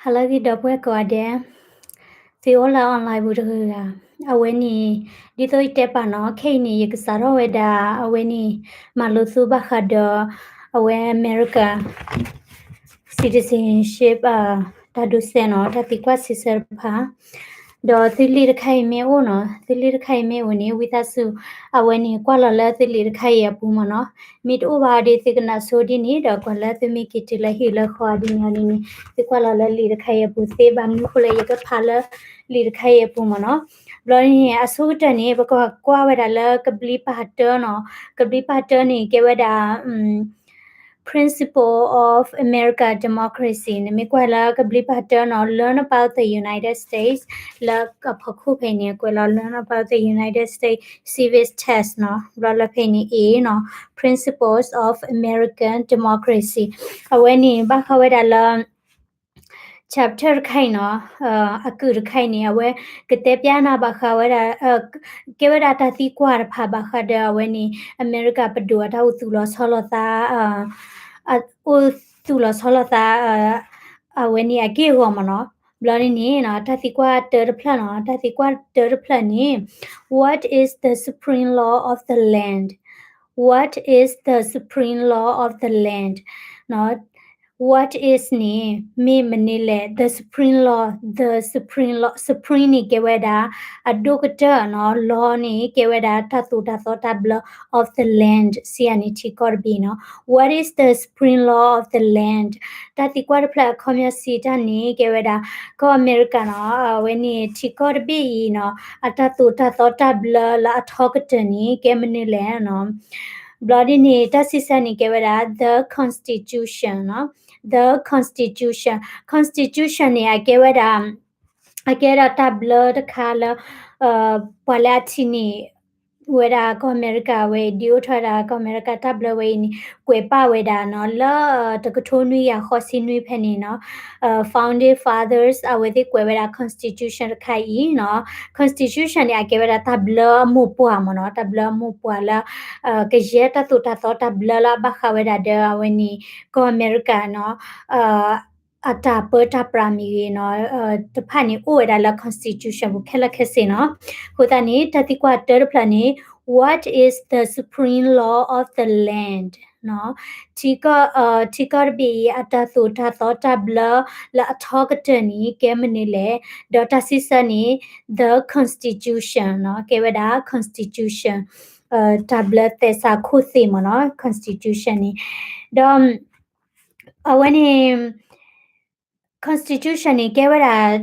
ဟါလၢအဂ့ၤ ဒီပုၢ်ဝဲၢ်ကိးဂၤဒဲး, သုအိၣ်လၢ online ပူၤတဂၤဂၤ, အဝဲန့ၣ် ဒ်သိးယတဲပာ်နီၤ ခဲအံၤန့ၣ် ယကစးထီၣ်ဝဲဒၣ် အဝဲန့ၣ် မၤလိသီဘၣ်ဃးဒီး အဝဲ America citizenship တၢ်ဒိးစဲးနီၤ တၢ်သံကွၢ်စံးဆၢတဖၣ် ဒီးသုလံာ်တခါအံၤမ့ၢ်အိၣ်နီၤ သုလံာ်တခါအံၤမ့ၢ်အိၣ်နီၤ သုလံာ်တခါအံၤမ့ၢ်အိၣ်န့ၣ် ဝံသးစူၤ အဝဲန့ၣ် ကွၢ်လီၤလၢသုလံာ်တခါအံၤအပူၤမ့ၢ်နီၤ မ့ၢ်တအိၣ်ဘၣ်ဒီး သုကနၣ်ဆိဒ်န့ၣ် ဒီးကွၢ်လၢသုမ့ၢ်က့ၤတုၤလၢဟံၣ်လၢဃီဒ်န့ၣ်န့ၣ် သုကွၢ်လီၤလၢလံာ်တခါအံၤအပူၤသ့ ဘၣ်မနုၤဃိလဲၣ် ယကဖးလၢလံာ်တခါအံၤအပူၤမ့ၢ်နီၤ ဘျီန့ၣ် အဆိကတၢၢ်န့ၣ် ပကကွၢ်ဝဲဒၣ်လၢကဘျံးပၢ်တၢနီၤ ကဘျံးပၢ်တၢန့ၣ် ကဲဝဲဒၣ် Principle of America Democracy နမ့ၢ်ကွၢ်လၢကဘျံးပၢ်တၢနီၤ Learn about the United States လၢအဖီခိၣ်ဖဲန့ၣ် ကွဲးလီၤ Learn about the United States Civics Test နီၤ ဘျီလၢဖဲန့ၣ် A နီၤ Principles of American Democracy အဝဲန့ၣ် ဘၣ်ဃးဝဲဒၣ်လၢ chapter တခါအံၤနီၤ အကုၢ်တခါအံၤန့ၣ် အဝဲကတဲပျးနၤဘၣ်ဃးဝဲဒၣ် ကဲဝဲဒၣ်တၢ်သံကွၢ်တဖၣ်ဘၣ်ဃးဒီးအဝဲန့ၣ် အမဲရကၤပဒိၣ်အတၢ်အိၣ်သူၣ်လီၤဆီလီၤသး အိၣ်သူၣ်လီၤဆီလီၤသး အဝဲန့ၣ်အက့ၢ်အဂီၤမ့ၢ်နီၤ ဘျီန့ၣ်န့ၣ် တၢ်သံကွၢ်တၢတဖျၢၣ်နီၤ တၢ်သံကွၢ်တၢတဖျၢၣ်န့ၣ် What is the supreme law of the land? What is the supreme law of the land? What is န့ၣ် မ့ၢ်မနုၤလဲၣ် the supreme law, the supreme law, supreme န့ၣ်ကဲဝဲဒၣ် အဒိၣ်ကတၢၢ်နီၤ law န့ၣ် ကဲဝဲဒၣ်တၢ်သိၣ်တၢ်သီတၢ်ဘျၢ of the land စံးယၤန့ၣ် ထံကီၢ်တဘ့ၣ်နီၤ What is the supreme law of the land? တၢ်သံကွၢ်တဖျၢၣ်အခီပညီစံးတၢ်န့ၣ် ကဲဝဲဒၣ် ကီၢ်အမဲရကၤနီၤ အဝဲန့ၣ် ထံကီၢ်တဘ့ၣ်အံၤနီၤ အတၢ်သိၣ်တၢ်သီတၢ်ဘျၢလၢအထီကတၢၢ်န့ၣ် ကဲမနုၤလဲၣ်နီၤ ဘျီဒ်န့ၣ် တၢ်စံးဆၢန့ၣ် ကဲဝဲဒၣ် the constitution နီၤ the constitution, constitution န့ၣ် အကဲဝဲဒၣ် အကဲဒၣ်တၢ်ဘျၢတခါလၢ ပှၤလၢအထံၣ်န့ၢ် ဝဲဒၣ်ကီၢ်အမဲရကၤဝဲအံၤ ဒုးအိၣ်ထီၣ်ဝဲဒၣ်ကီၢ်အမဲရကၤတၢ်ဘျၢဝဲအံၤန့ၣ် ကွဲးပာ်ဝဲဒၣ်နီၤ လၢတကထိနွံကယၤဃိးဆံနွံဖဲန့ၣ်နီၤ founding fathers အဝဲသ့ၣ်ကွဲးဝဲဒၣ် constitution တခါအံၤနီၤ constitution န့ၣ် အကဲဝဲဒၣ်တၢ်ဘျၢအမိၢ်ပှၢ်မ့ၢ်နီၤ တၢ်ဘျၢအမိၢ်ပှၢ်လၢ ကယဲၢ်တၢ်သိၣ်တၢ်သီတၢ်ဘျၢလၢအဘၣ်ဃးဝဲဒၣ်ဒီးအဝဲန့ၣ် ကီၢ်အမဲရကၤနီၤ အတၢ်ပၢတၢ်ပြးမ့ၢ်ဂ့ၤနီၤ တဖၣ်န့ၣ်အိၣ်ဝဲဒၣ်လၢ constitution ပူၤခဲလၢာ်ခဲဆ့နီၤ အဃိသတးန့ၣ် တၢ်သံကွၢ်တၢတဖျၢၣ်န့ၣ် what is the supreme law of the land? ထံကီၢ် ထံကီၢ်တဘ့ၣ်အံၤ အတၢ်သိၣ်တၢ်သီတၢ်ဘျၢလၢအထီကတၢၢ်န့ၣ် ကဲမနုၤလဲၣ် ဒီးတၢ်စံးဆၢန့ၣ် the constitution နီၤ ကဲဝဲဒၣ် constitution တၢ်ဘျၢသဲစးခိၣ်သ့ၣ်မ့ၢ်နီၤ constitution န့ၣ် ဒီး အဝဲန့ၣ် constitution န့ၣ် ကဲဝဲဒၣ်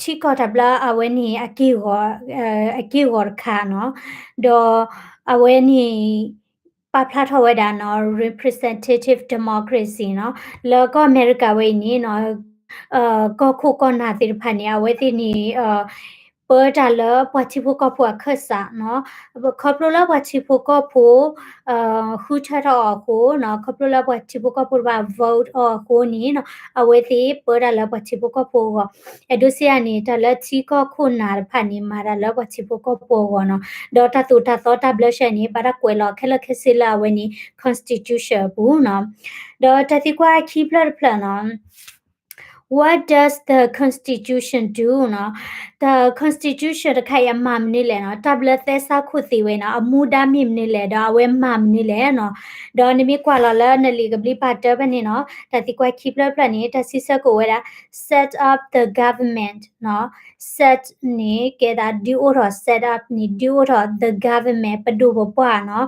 ထံကီၢ်တၢ်ဘျၢအဝဲန့ၣ် အက့ၢ်ဂီၤတခါနီၤ ဒီးအဝဲန့ၣ် ပာ်ဖျါထီၣ်ဝဲဒၣ်နီၤ representative democracy နီၤ လၢကီၢ်အမဲရကၤဝဲအံၤန့ၣ်နီၤ ကီၢ်ခိၣ်ကီၢ်နၢ်သ့ၣ်တဖၣ်န့ၣ် အဝဲသ့ၣ်န့ၣ် ပၢတၢ်လၢပှၤထံဖိကီၢ်ဖိအခၢၣ်စးနီၤ ခီဖျိလၢပှၤထံဖိကီၢ်ဖိ ဃုထၢထီၣ်အီၤအဃိနီၤ ခီဖျိလၢပှၤထံဖိကီၢ်ဖိတဖၣ် vote အီၤအဃိန့ၣ်နီၤ အဝဲသ့ၣ်ပၢတၢ်လၢပှၤထံဖိကီၢ်ဖိအဂီၢ် အဲၣ်ဒိးစံးယၤန့ၣ် တၢ်လၢထံကီၢ်ခိၣ်နၢ်တဖၣ်န့ၣ် မၤတၢ်လၢပှၤထံဖိကီၢ်ဖိအဂီၢ်နီၤ ဒီးတၢ်သိၣ်တၢ်သီတၢ်ဘျၢစဲန့ၣ် ဘၣ်တၢ်ကွဲးလီၤခဲလၢာ်ခဲဆ့လၢအဝဲန့ၣ် constitution အပူၤနီၤ ဒီးတၢ်သံကွၢ်ခံဖျၢၣ်တဖျၢၣ်နီၤ What does the constitution do နီၤ တၢ် constitution တခါအံၤအမၤမနုၤလဲၣ်နီၤ တၢ်ဘျၢသဲစးခိၣ်သ့ၣ်ဝဲနီၤ အမူဒါမ့ၢ်မနုၤလဲၣ် ဒီးအဝဲမၤမနုၤလဲၣ်နီၤ ဒီးနမ့ၢ်ကွၢ်လီၤလၢနလံာ်ကဘျံးပၢ်တၢဖဲန့ၣ်နီၤ တၢ်သံကွၢ်ခံဖျၢၣ်တဖျၢၣ်န့ၣ် တၢ်စံးဆၢကအိၣ်ဝဲဒၣ် set up the government နီၤ set န့ၣ် ကဲဒၣ်ဒုးအိၣ်ထီၣ် set up န့ၣ် ဒုးအိၣ်ထီၣ် the government ပဒိၣ်ပပှၢ်နီၤ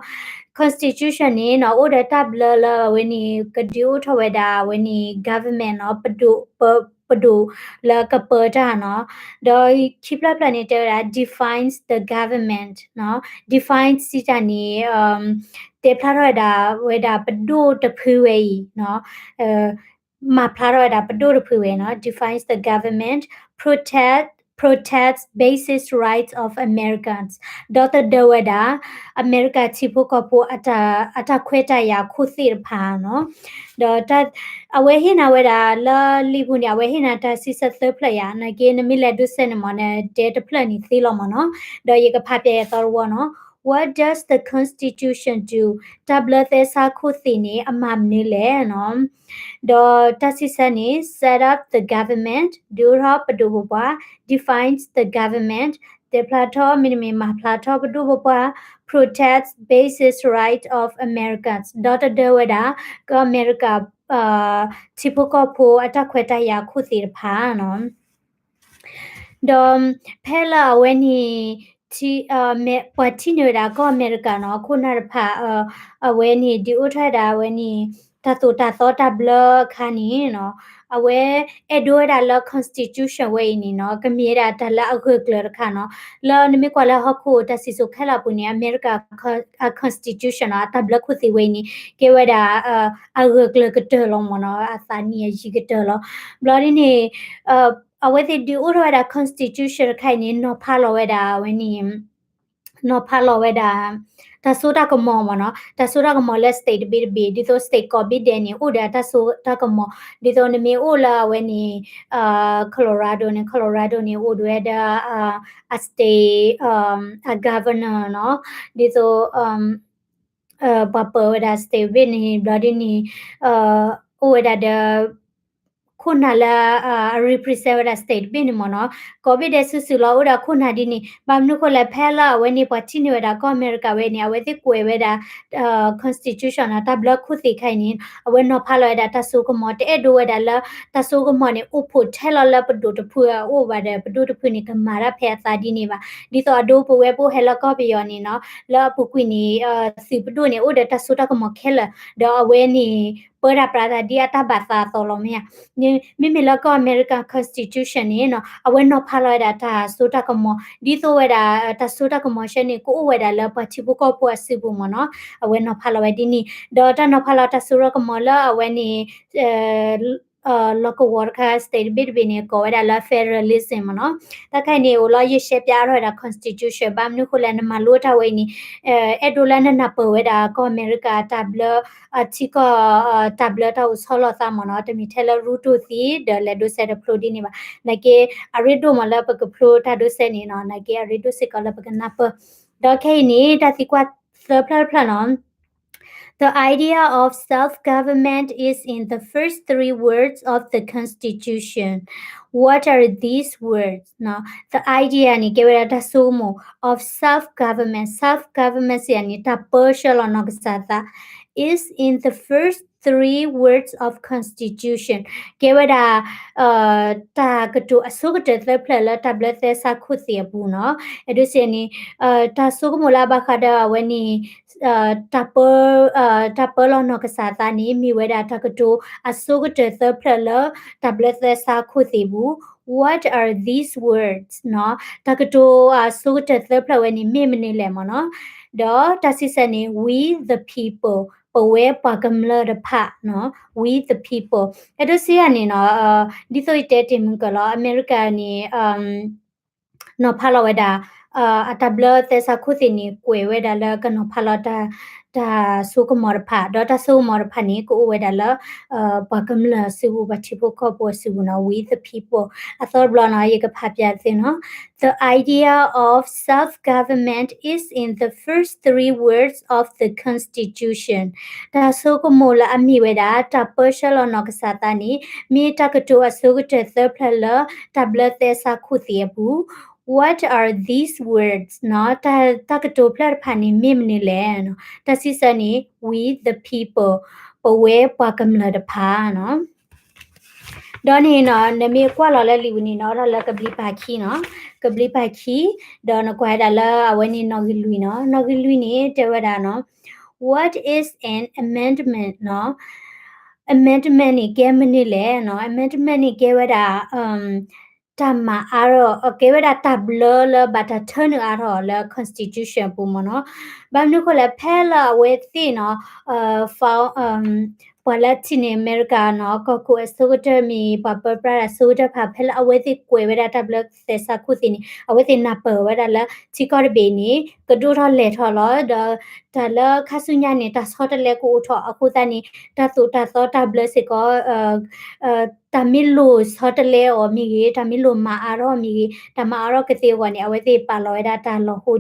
constitution န့ၣ်နီၤ အိၣ်ဒီးတၢ်ဘျၢလၢအဝဲန့ၣ် ကဒုးအိၣ်ထီၣ်ဝဲဒၣ်အဝဲန့ၣ် government နီၤ ပဒိၣ် ပဒိၣ်လၢကပၢတၢ်နီၤ ဒီးခံဖျၢၣ်ဖျၢၣ်န့ၣ် တဲဝဲဒၣ် defines the government နီၤ defines စံးတၢ်န့ၣ် တဲဖျါထီၣ်ဝဲဒၣ် ဝဲဒၣ်ပဒိၣ်တဖုဝဲအံၤနီၤ မၤဖျါထီၣ်ဝဲဒၣ်ပဒိၣ်တဖုဝဲနီၤ defines the government protect protects basic rights of Americans ဒီသဒၢဝဲဒၣ် အမဲရကၤထံဖိကီၢ်ဖိ အတၢ်ခွဲးတၢ်ယာ်ခိၣ်သ့ၣ်တဖၣ်နီၤ ဒီး အဝဲဟ့ၣ်နၤဝဲဒၣ်လၢလံာ်ပူၤန့ၣ် အဝဲဟ့ၣ်နၤတၢ်စံးဆၢသၢဖျၢၣ်ယါ နာ်က့ နမ့ၢ်လဲၤဒိးစဲန့ၣ်မ့ၢ် နတဲတဖျၢၣ်န့ၣ်သ့လီၤမ့ၢ်နီၤ ဒီးယကဖးပျဲယသီတဝီနီၤ What does the Constitution do? တၢ်ဘျၢသဲစးခိၣ်သ့ၣ်န့ၣ် အမၤမနုၤလဲၣ်နီၤ. ဒီးတၢ်စံးဆၢန့ၣ် set up the government ဒုးအိၣ်ထီၣ်ပဒိၣ်ပပှၢ်, defines the government တဲဖျါထီၣ် မ့တမ့ၢ်မၤဖျါထီၣ်ပဒိၣ်ပပှၢ်, protects basic rights of Americans ဒီတဒၢဝဲဒၣ် ကီၢ်အမဲရကၤ ထံဖိကီၢ်ဖိအတၢ်ခွဲးတၢ်ယာ်အခိၣ်သ့ၣ်တဖၣ်နီၤ. ဒီးဖဲလၢအဝဲန့ၣ် ပှၤထံၣ်န့ၢ်ဝဲဒၣ်ကီၢ်အမဲရကၤနီၤ အခိၣ်နၢ်တဖၣ် အဝဲန့ၣ်ဒုးအိၣ်ထီၣ်ဝဲဒၣ်အဝဲန့ၣ် တၢ်သိၣ်တၢ်သီတၢ်ဘျၢအခါန့ၣ်နီၤ အဝဲအဲၣ်ဒိးဝဲဒၣ်လၢ constitution ဝဲအံၤန့ၣ်နီၤ ကမ့ၢ်ဝဲဒၣ်တၢ်လၢအဂၢၢ်ကျၢၤတခါနီၤ လၢနမ့ၢ်ကွၢ်လၢဟီၣ်ခိၣ်တၢ်စံၣ်စိၤခဲလၢာ်အပူၤန့ၣ် အမဲရကၤ အ constitution နီၤ အတၢ်ဘျၢခိၣ်သ့ၣ်ဝဲအံၤန့ၣ် ကဲဝဲဒၣ် အဂၢၢ်ကျၢၤကတၢၢ်လီၤမ့ၢ်နီၤ အသးနံၣ်အယံၤကတၢၢ်လီၤ. ဘျီဒ်န့ၣ် အဝဲသ့ၣ်ဒုးအိၣ်ထီၣ်ဝဲဒၣ် constitution တခါအံၤန့ၣ် နီၤဖးလီၤဝဲဒၣ်အဝဲန့ၣ် နီၤဖးလီၤဝဲဒၣ် တၢ်စိတၢ်ကမီၤမ့ၢ်နီၤ တၢ်စိတၢ်ကမီၤလၢ state တဘ့ၣ်တဘ့ၣ် ဒ်သိး state ကိးဘ့ၣ်ဒဲးန့ၣ် အိၣ်ဒီးတၢ်စိတၢ်ကမီၤ ဒ်သိးနမ့ၢ်အိၣ်လၢအဝဲန့ၣ် Colorado န့ၣ် Colorado န့ၣ် အိၣ်ဒံးဝဲဒၣ် အ state အ governor နီၤ ဒ်သိး ပှၤပၢၤဝဲဒၣ် state ဘ့ၣ်န့ၣ် ဘျီဒ်န့ၣ် အိၣ်ဝဲဒၣ်ဒီး ခိၣ်နၢ်လၢ အ represent ဝဲဒၣ် state တဘ့ၣ်န့ၣ်မ့ၢ်နီၤ ကိးဘ့ၣ်ဒဲးစုာ်စုာ်လီၤ အိၣ်ဒီးခိၣ်နၢ်ဒ်န့ၣ် ဘၣ်မနုၤဃိလဲၣ် ဖဲလၢအဝဲန့ၣ်ပှၤထံၣ်န့ၢ်ဝဲဒၣ်ကီၢ်အမဲရကၤဝဲန့ၣ် အဝဲသ့ၣ်ကွဲးဝဲဒၣ် constitution နီၤ တၢ်ဘျၢခိၣ်သ့ၣ်ခါအံၤန့ၣ် အဝဲနီၤဖးလီၤဝဲဒၣ်တၢ်စိကမီၤ တအဲၣ်ဒိးဝဲဒၣ်လၢ တၢ်စိကမီၤန့ၣ် အိၣ်ဖှိၣ်ထဲလီၤလၢပဒိၣ်တဖုအအိၣ်ဘၣ်ဒီး ပဒိၣ်တဖုန့ၣ် ကမၤတၢ်ဖဲအသးဒ်န့ၣ်ဘၣ် ဒ်သိးအဒိပဝဲပအိၣ်ဟဲလၢကီၢ်ပယီၤန့ၣ်နီၤ လၢအပူၤကွံာ်န့ၣ် သုးပဒိၣ်န့ၣ် အိၣ်ဒီးတၢ်စိတၢ်ကမီၤခဲလၢာ် ဒီးအဝဲန့ၣ် ပၢတၢ်ပြးတၢ်ဒ်အတၢ်ဘၣ်သးအသိးလီၤမ့ၢ်ဧါ မ့မ့ၢ်လၢကီၢ်အမဲရကၤ constitution န့ၣ်နီၤ အဝဲနီၤဖးလီၤဝဲဒၣ်တၢ်စိတၢ်ကမီၤ ဒ်သိးဝဲဒၣ် တၢ်စိတၢ်ကမီၤဆဲန့ၣ် ကအိၣ်ဝဲဒၣ်လၢပှၤထံဖိကီၢ်ဖိအစုပူၤမ့ၢ်နီၤ အဝဲနီၤဖးလီၤဝဲဒ်န့ၣ် ဒီးတၢ်နီၤဖးလီၤတၢ်စိတၢ်ကမီၤလၢအဝဲန့ၣ် လီၢ်ကဝီၤတခါ state တဘ့ၣ်တဘ့ၣ်န့ၣ် ကိးဝဲဒၣ်လၢ federalism မ့ၢ်နီၤ တၢ်ခါအံၤန့ၣ် အိၣ်လီၤယရှဲပၠးအါထီၣ်ဝဲဒၣ် constitution ဘၣ်မနုၤဃိလဲၣ် နမၤလိတၢ်ဝဲအံၤန့ၣ် အဲၣ်ဒိးလၢနနၢ်ပၢၢ်ဝဲဒၣ်ကီၢ်အမဲရကၤတၢ်ဘျၢ ထံကီၢ် တၢ်ဘျၢတၢ်အိၣ်ဆီလီၤသးမ့ၢ်နီၤ တမ့ၢ်ထဲလၢရူတိၢ်သံ ဒီးလဲၤဒိးစဲးတဖျိဒ်န့ၣ်ဘၣ် နာ်က့ အရ့ဒိၣ်မးလၢပကဖျိတၢ်ဒိးစဲးန့ၣ်နီၤ နာ်က့အရ့ဒိၣ်စ့ၢ်ကီးလၢပကနၢ်ပၢၢ် ဒီးခဲအံၤန့ၣ် တၢ်သံကွၢ်သၢဖျၢၣ်တဖျၢၣ်နီၤ The idea of self-government is in the first three words of the Constitution. What are these words? နီၤ the idea န့ၣ် ကဲဝဲဒၣ်တၢ်ဆိကမိၣ် of self-government, self-government စံးယၤန့ၣ် တၢ်ပၢဆှၢလီၤနီၢ်ကစၢ်သး is in the first three words of Constitution ကဲဝဲဒၣ် တၢ်ကတိၤအဆိကတၢၢ်သၢဖျၢၣ်လၢတၢ်ဘျၢသဲစးခိၣ်သ့ၣ်အပူၤနီၤ. အဲၣ်ဒိးစံးန့ၣ် တၢ်ဆိကမိၣ်လၢအဘၣ်ဃးဒီးအဝဲန့ၣ် တၢ်ပၢ တၢ်ပၢလီၤနီၢ်ကစၢ်သးန့ၣ် မ့ၢ်ဝဲဒၣ်တၢ်ကတိၤအဆိကတၢၢ်သၢဖျၢၣ်လၢတၢ်ဘျၢသဲစးခိၣ်သ့ၣ်ပူၤ What are these words? နီၤ တၢ်ကတိၤအဆိကတၢၢ်သၢဖျၢၣ်ဝဲန့ၣ် မ့ၢ်မနုၤလဲၣ်မ့ၢ်နီၤ. ဒီးတၢ်စံးဆၢန့ၣ် we the people ပဝဲပှၤကမျၢၢ်တဖၣ်နီၤ we the people အဲၣ်ဒိးစံးယၤန့ၣ်နီၤ ဒ်သိးယတဲတ့ၢ်မုၢ်ကၢၢ်လီၤ အမဲရကၤန့ၣ် နီၤဖးလီၤဝဲဒၣ် အတၢ်ဘျၢသဲစးခိၣ်သ့ၣ်န့ၣ် ကွဲးဝဲဒၣ်လၢကနီၤဖးလီၤ တၢ်ဆိကမိၣ်တဖၣ် ဒီးတၢ်ဆိကမိၣ်တဖၣ်န့ၣ် ကအိၣ်ဝဲဒၣ်လၢ ပှၤကမျၢၢ်စုပူၤ ပှၤထံဖိကီၢ်ဖိအစုပူၤနီၤ we the people အသီတဘျီနီၤ ယကဖးပၠးသုနီၤ The idea of self-government is in the first three words of the Constitution. တၢ်ဆိကမိၣ်လၢအမ့ၢ်ဝဲဒၣ် တၢ်ပၢဆှၢလီၤနီၢ်ကစၢ်သးန့ၣ် မ့ၢ်တၢ်ကတိၤအဆိကတၢၢ်သၢဖျၢၣ်လၢတၢ်ဘျၢသဲစးခိၣ်သ့ၣ်အပူၤ What are these words? နီၤ တၢ်ကတိၤဖျၢၣ်တဖၣ်န့ၣ် မ့ၢ်မနုၤလဲၣ်နီၤ. တၢ်စံးဆၢန့ၣ် we the people ပဝဲပှၤကမျၢၢ်တဖၣ်နီၤ. ဒီးန့ၣ်နီၤ နမ့ၢ်ကွၢ်လီၤလၢလံာ်ပူၤန့ၣ်နီၤ အိၣ်ဒၣ်လၢကဘျံးပၤခံနီၤ ကဘျံးပၤခံ ဒီးနကွၢ်ဝဲဒၣ်လၢအဝဲန့ၣ်နီၣ်ဂံၢ်လွံၢ်နီၤ နီၣ်ဂံၢ်လွံၢ်န့ၣ် တဲဝဲဒၣ်နီၤ What is an amendment နီၤ amendment န့ၣ် ကဲမနုၤလဲၣ်နီၤ amendment န့ၣ် ကဲဝဲဒၣ် တၢ်မၤအါထီၣ် ကဲဝဲဒၣ်တၢ်ဘျၢလၢဘၣ်တၢ်ထၢနုာ်အါထီၣ်လၢ constitution အပူၤမ့ၢ်နီၤ. ဘၣ်မနုၤအဃိလဲၣ် ဖဲလၢအဝဲသ့ၣ်နီၤ ပှၤလၢထံၣ်န့ၢ်အမဲရကၤနီၤ ကီၢ်ခိၣ်အဆိကတၢၢ်မ့ၢ် ပှၤပၢပြးတၢ်အဆိကတၢၢ်တဖၣ် ဖဲလၢအဝဲသ့ၣ်ကွဲးဝဲဒၣ်တၢ်ဘျၢသဲစးခိၣ်သ့ၣ်န့ၣ် အဝဲသ့ၣ်နၢ်ပၢၢ်ဝဲဒၣ်လၢ ထံကီၢ်တဘ့ၣ်န့ၣ် ကဒိၣ်ထီၣ်လဲၢ်ထီၣ်လီၤ ဒီး တၢ်လၢခါဆူညါန့ၣ် တၢ်ဆီတလဲကအိၣ်ထီၣ်အဃိသတးန့ၣ် တၢ်သိၣ်တၢ်သီတၢ်ဘျၢစ့ၢ်ကီး တၢ်မ့ၢ်လိၣ်ဆီတလဲအီၤမ့ၢ်ဂ့ၤ, တၢ်မ့ၢ်လိၣ်မၤအါထီၣ်မ့ၢ်ဂ့ၤ, တၢ်မၤအါထီၣ်ကသ့အဂီၢ်န့ၣ် အဝဲသ့ၣ်ပာ်လီၤဝဲဒၣ်တၢ်လီၢ်ဟိ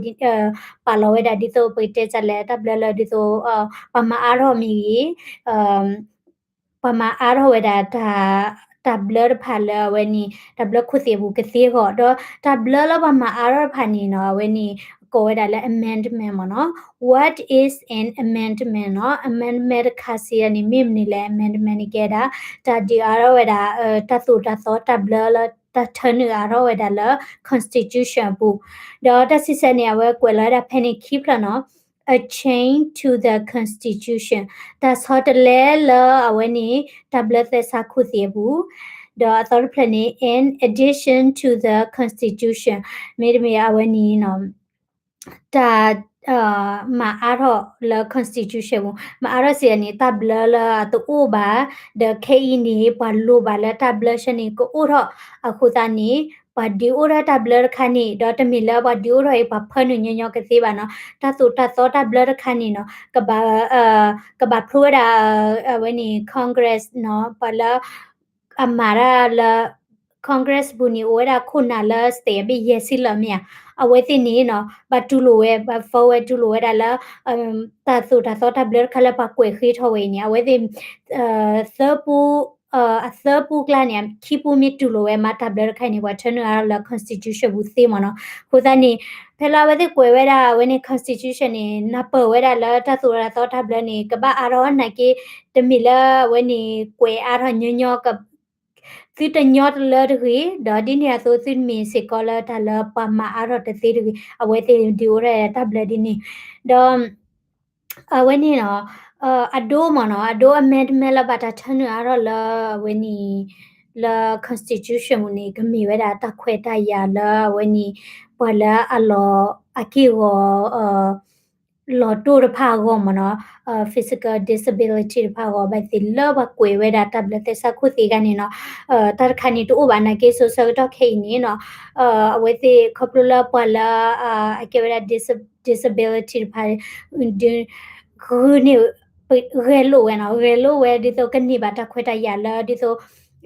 ပာ်လီၤဝဲဒၣ်ဒ်သိးပကတဲတၢ်လဲၣ် တၢ်ဘျၢလၢဒ်သိး ပှၤမၤအါထီၣ်မ့ၢ်ဂ့ၤ ပှၤမၤအါထီၣ်ဝဲဒၣ် တၢ်ဘျၢတဖၣ်လၢအဝဲန့ၣ် တၢ်ဘျၢခိၣ်သ့ၣ်အပူၤကသ့အဂီၢ် ဒီးတၢ်ဘျၢလၢပှၤမၤအါထီၣ်တဖၣ်န့ၣ်နီၤ အဝဲန့ၣ် ကိးဝဲဒၣ်လၢ amendment မ့ၢ်နီၤ. What is an amendment နီၤ amendment တခါစံးဒၣ်န့ၣ် မ့ၢ်မနုၤလဲၣ် amendment န့ၣ်ကဲဒၣ် တၢ်ဒုးအါထီၣ်ဝဲဒၣ် တၢ်သိၣ်တၢ်သီတၢ်ဘျၢလၢ တၢ်ထၢနုာ်အါထီၣ်ဝဲဒၣ်လၢ constitution အပူၤ ဒီးတၢ်စံးဆၢန့ၣ် အဝဲကွဲးလီၤဝဲဒၣ်ဖဲန့ၣ်ခံဖျၢၣ်နီၤ a change to the constitution တၢ်ဆီတလဲလၢအဝဲန့ၣ် တၢ်ဘျၢသဲစးခိၣ်သ့ၣ်အပူၤ ဒီးအသီတဖျၢၣ်န့ၣ် in addition to the constitution မ့တမ့ၢ်အဝဲန့ၣ် တၢ် မၤအါထီၣ်လၢ constitution ပူၤ မၤအါထီၣ်စံးန့ၣ် တၢ်ဘျၢလၢအတအိၣ်ဘၣ် ဒီးခဲအံၤန့ၣ် ပှၤလိၣ်ဘၣ်လၢတၢ်ဘျၢဆၢန့ၣ် ကအိၣ်ထီၣ်အဃိသတးန့ၣ် ပှၤဒုးအိၣ်ထီၣ်တၢ်ဘျၢတခါန့ၣ် ဒီးတမ့ၢ်လၢပှၤဒုးအိၣ်ထီၣ်အံၤ ပှၤဖၢနုာ်ညီညီကသ့ဘၣ်နီၤ တၢ်သိၣ်တၢ်သီတၢ်ဘျၢတခါန့ၣ်နီၤ ကဘၣ် ကဘၣ်ဖျိဝဲဒၣ် အဝဲန့ၣ် Congress နီၤ ပှၤလၢ အမၤတၢ်လၢ Congress ပူၤန့ၣ် အိၣ်ဝဲဒၣ်ခိၣ်နၢ်လၢ state အဘ့ၣ်ယဲၢ်ဆံလၢာ်မ့ၢ်ဧါ အဝဲသ့ၣ်န့ၣ်နီၤ ဘၣ်တူၢ်လိာ်ဝဲ ဘၣ် vote ဝဲတူၢ်လိာ်ဝဲဒၣ်လၢ တၢ်သိၣ်တၢ်သီတၢ်ဘျၢတခါလၢပှၤကွဲးဃ့ထီၣ်ဝဲအံၤန့ၣ် အဝဲသ့ၣ် သၢပူ အသၢပူကျါန့ၣ် ခံပူမ့ၢ်တူၢ်လိာ်ဝဲမးတၢ်ဘျၢတခါအံၤန့ၣ် ပှၤထၢနုာ်အါထီၣ်လၢ constitution ပူၤသ့မ့ၢ်နီၤ အဃိသတးန့ၣ် ဖဲလၢအဝဲသ့ၣ်ကွဲးဝဲဒၣ်အဝဲန့ၣ် constitution န့ၣ် နၢ်ပၢၢ်ဝဲဒၣ်လၢတၢ်သိၣ်တၢ်သီတၢ်ဘျၢန့ၣ် ကဘၣ်အါထီၣ်နာ်က့ တမ့ၢ်လၢအဝဲန့ၣ် ကွဲးအါထီၣ်ညီညီ သုတညီတလၢတဂ့ၤ ဒီးဒ်န့ၣ်အသိးသုတမ့ၢ်စ့ၢ်ကီးလၢတၢ်လၢပှၤမၤအါထီၣ်တသ့တဂ့ၤ အဝဲသ့ၣ်ဒုးအိၣ်ထီၣ်တၢ်ဘျၢဒ်န့ၣ် ဒီး အဝဲန့ၣ်နီၤ အဒိမ့ၢ်နီၤ အဒိ amendment လၢဘၣ်တၢ်ထၢနုာ်အါထီၣ်လၢအဝဲန့ၣ် လၢ constitution ပူၤန့ၣ် ကမ့ၢ်ဝဲဒၣ်တၢ်ခွဲးတၢ်ယာ်လၢအဝဲန့ၣ် ပှၤလၢအလီၤအက့ၢ်အဂီၤ လီၤတိၢ်တဖၣ်အဂီၢ်မ့ၢ်နီၤ physical disability တဖၣ်အဂီၢ် ဘၣ်သ့ၣ်လၢပှၤကွဲးဝဲဒၣ်တၢ်ဘျၢသဲစးခိၣ်သ့ၣ်တဂၤန့ၣ်နီၤ တၢ်တခါန့ၣ်တအိၣ်ဘၣ်နာ်က့ စိၤဆၢကတီၢ်ခဲအံၤန့ၣ်နီၤ အဝဲသ့ၣ်ခီဖျိလၢပှၤလၢ အကဲဝဲဒၣ် disability တဖၣ် ဒုး ဂုာ်န့ၢ် ဂဲၤလိာ်ဝဲနီၤ ဂဲၤလိာ်ဝဲဒ်သိးကန့ၢ်ဘၣ်တၢ်ခွဲးတၢ်ယာ်လၢဒ်သိး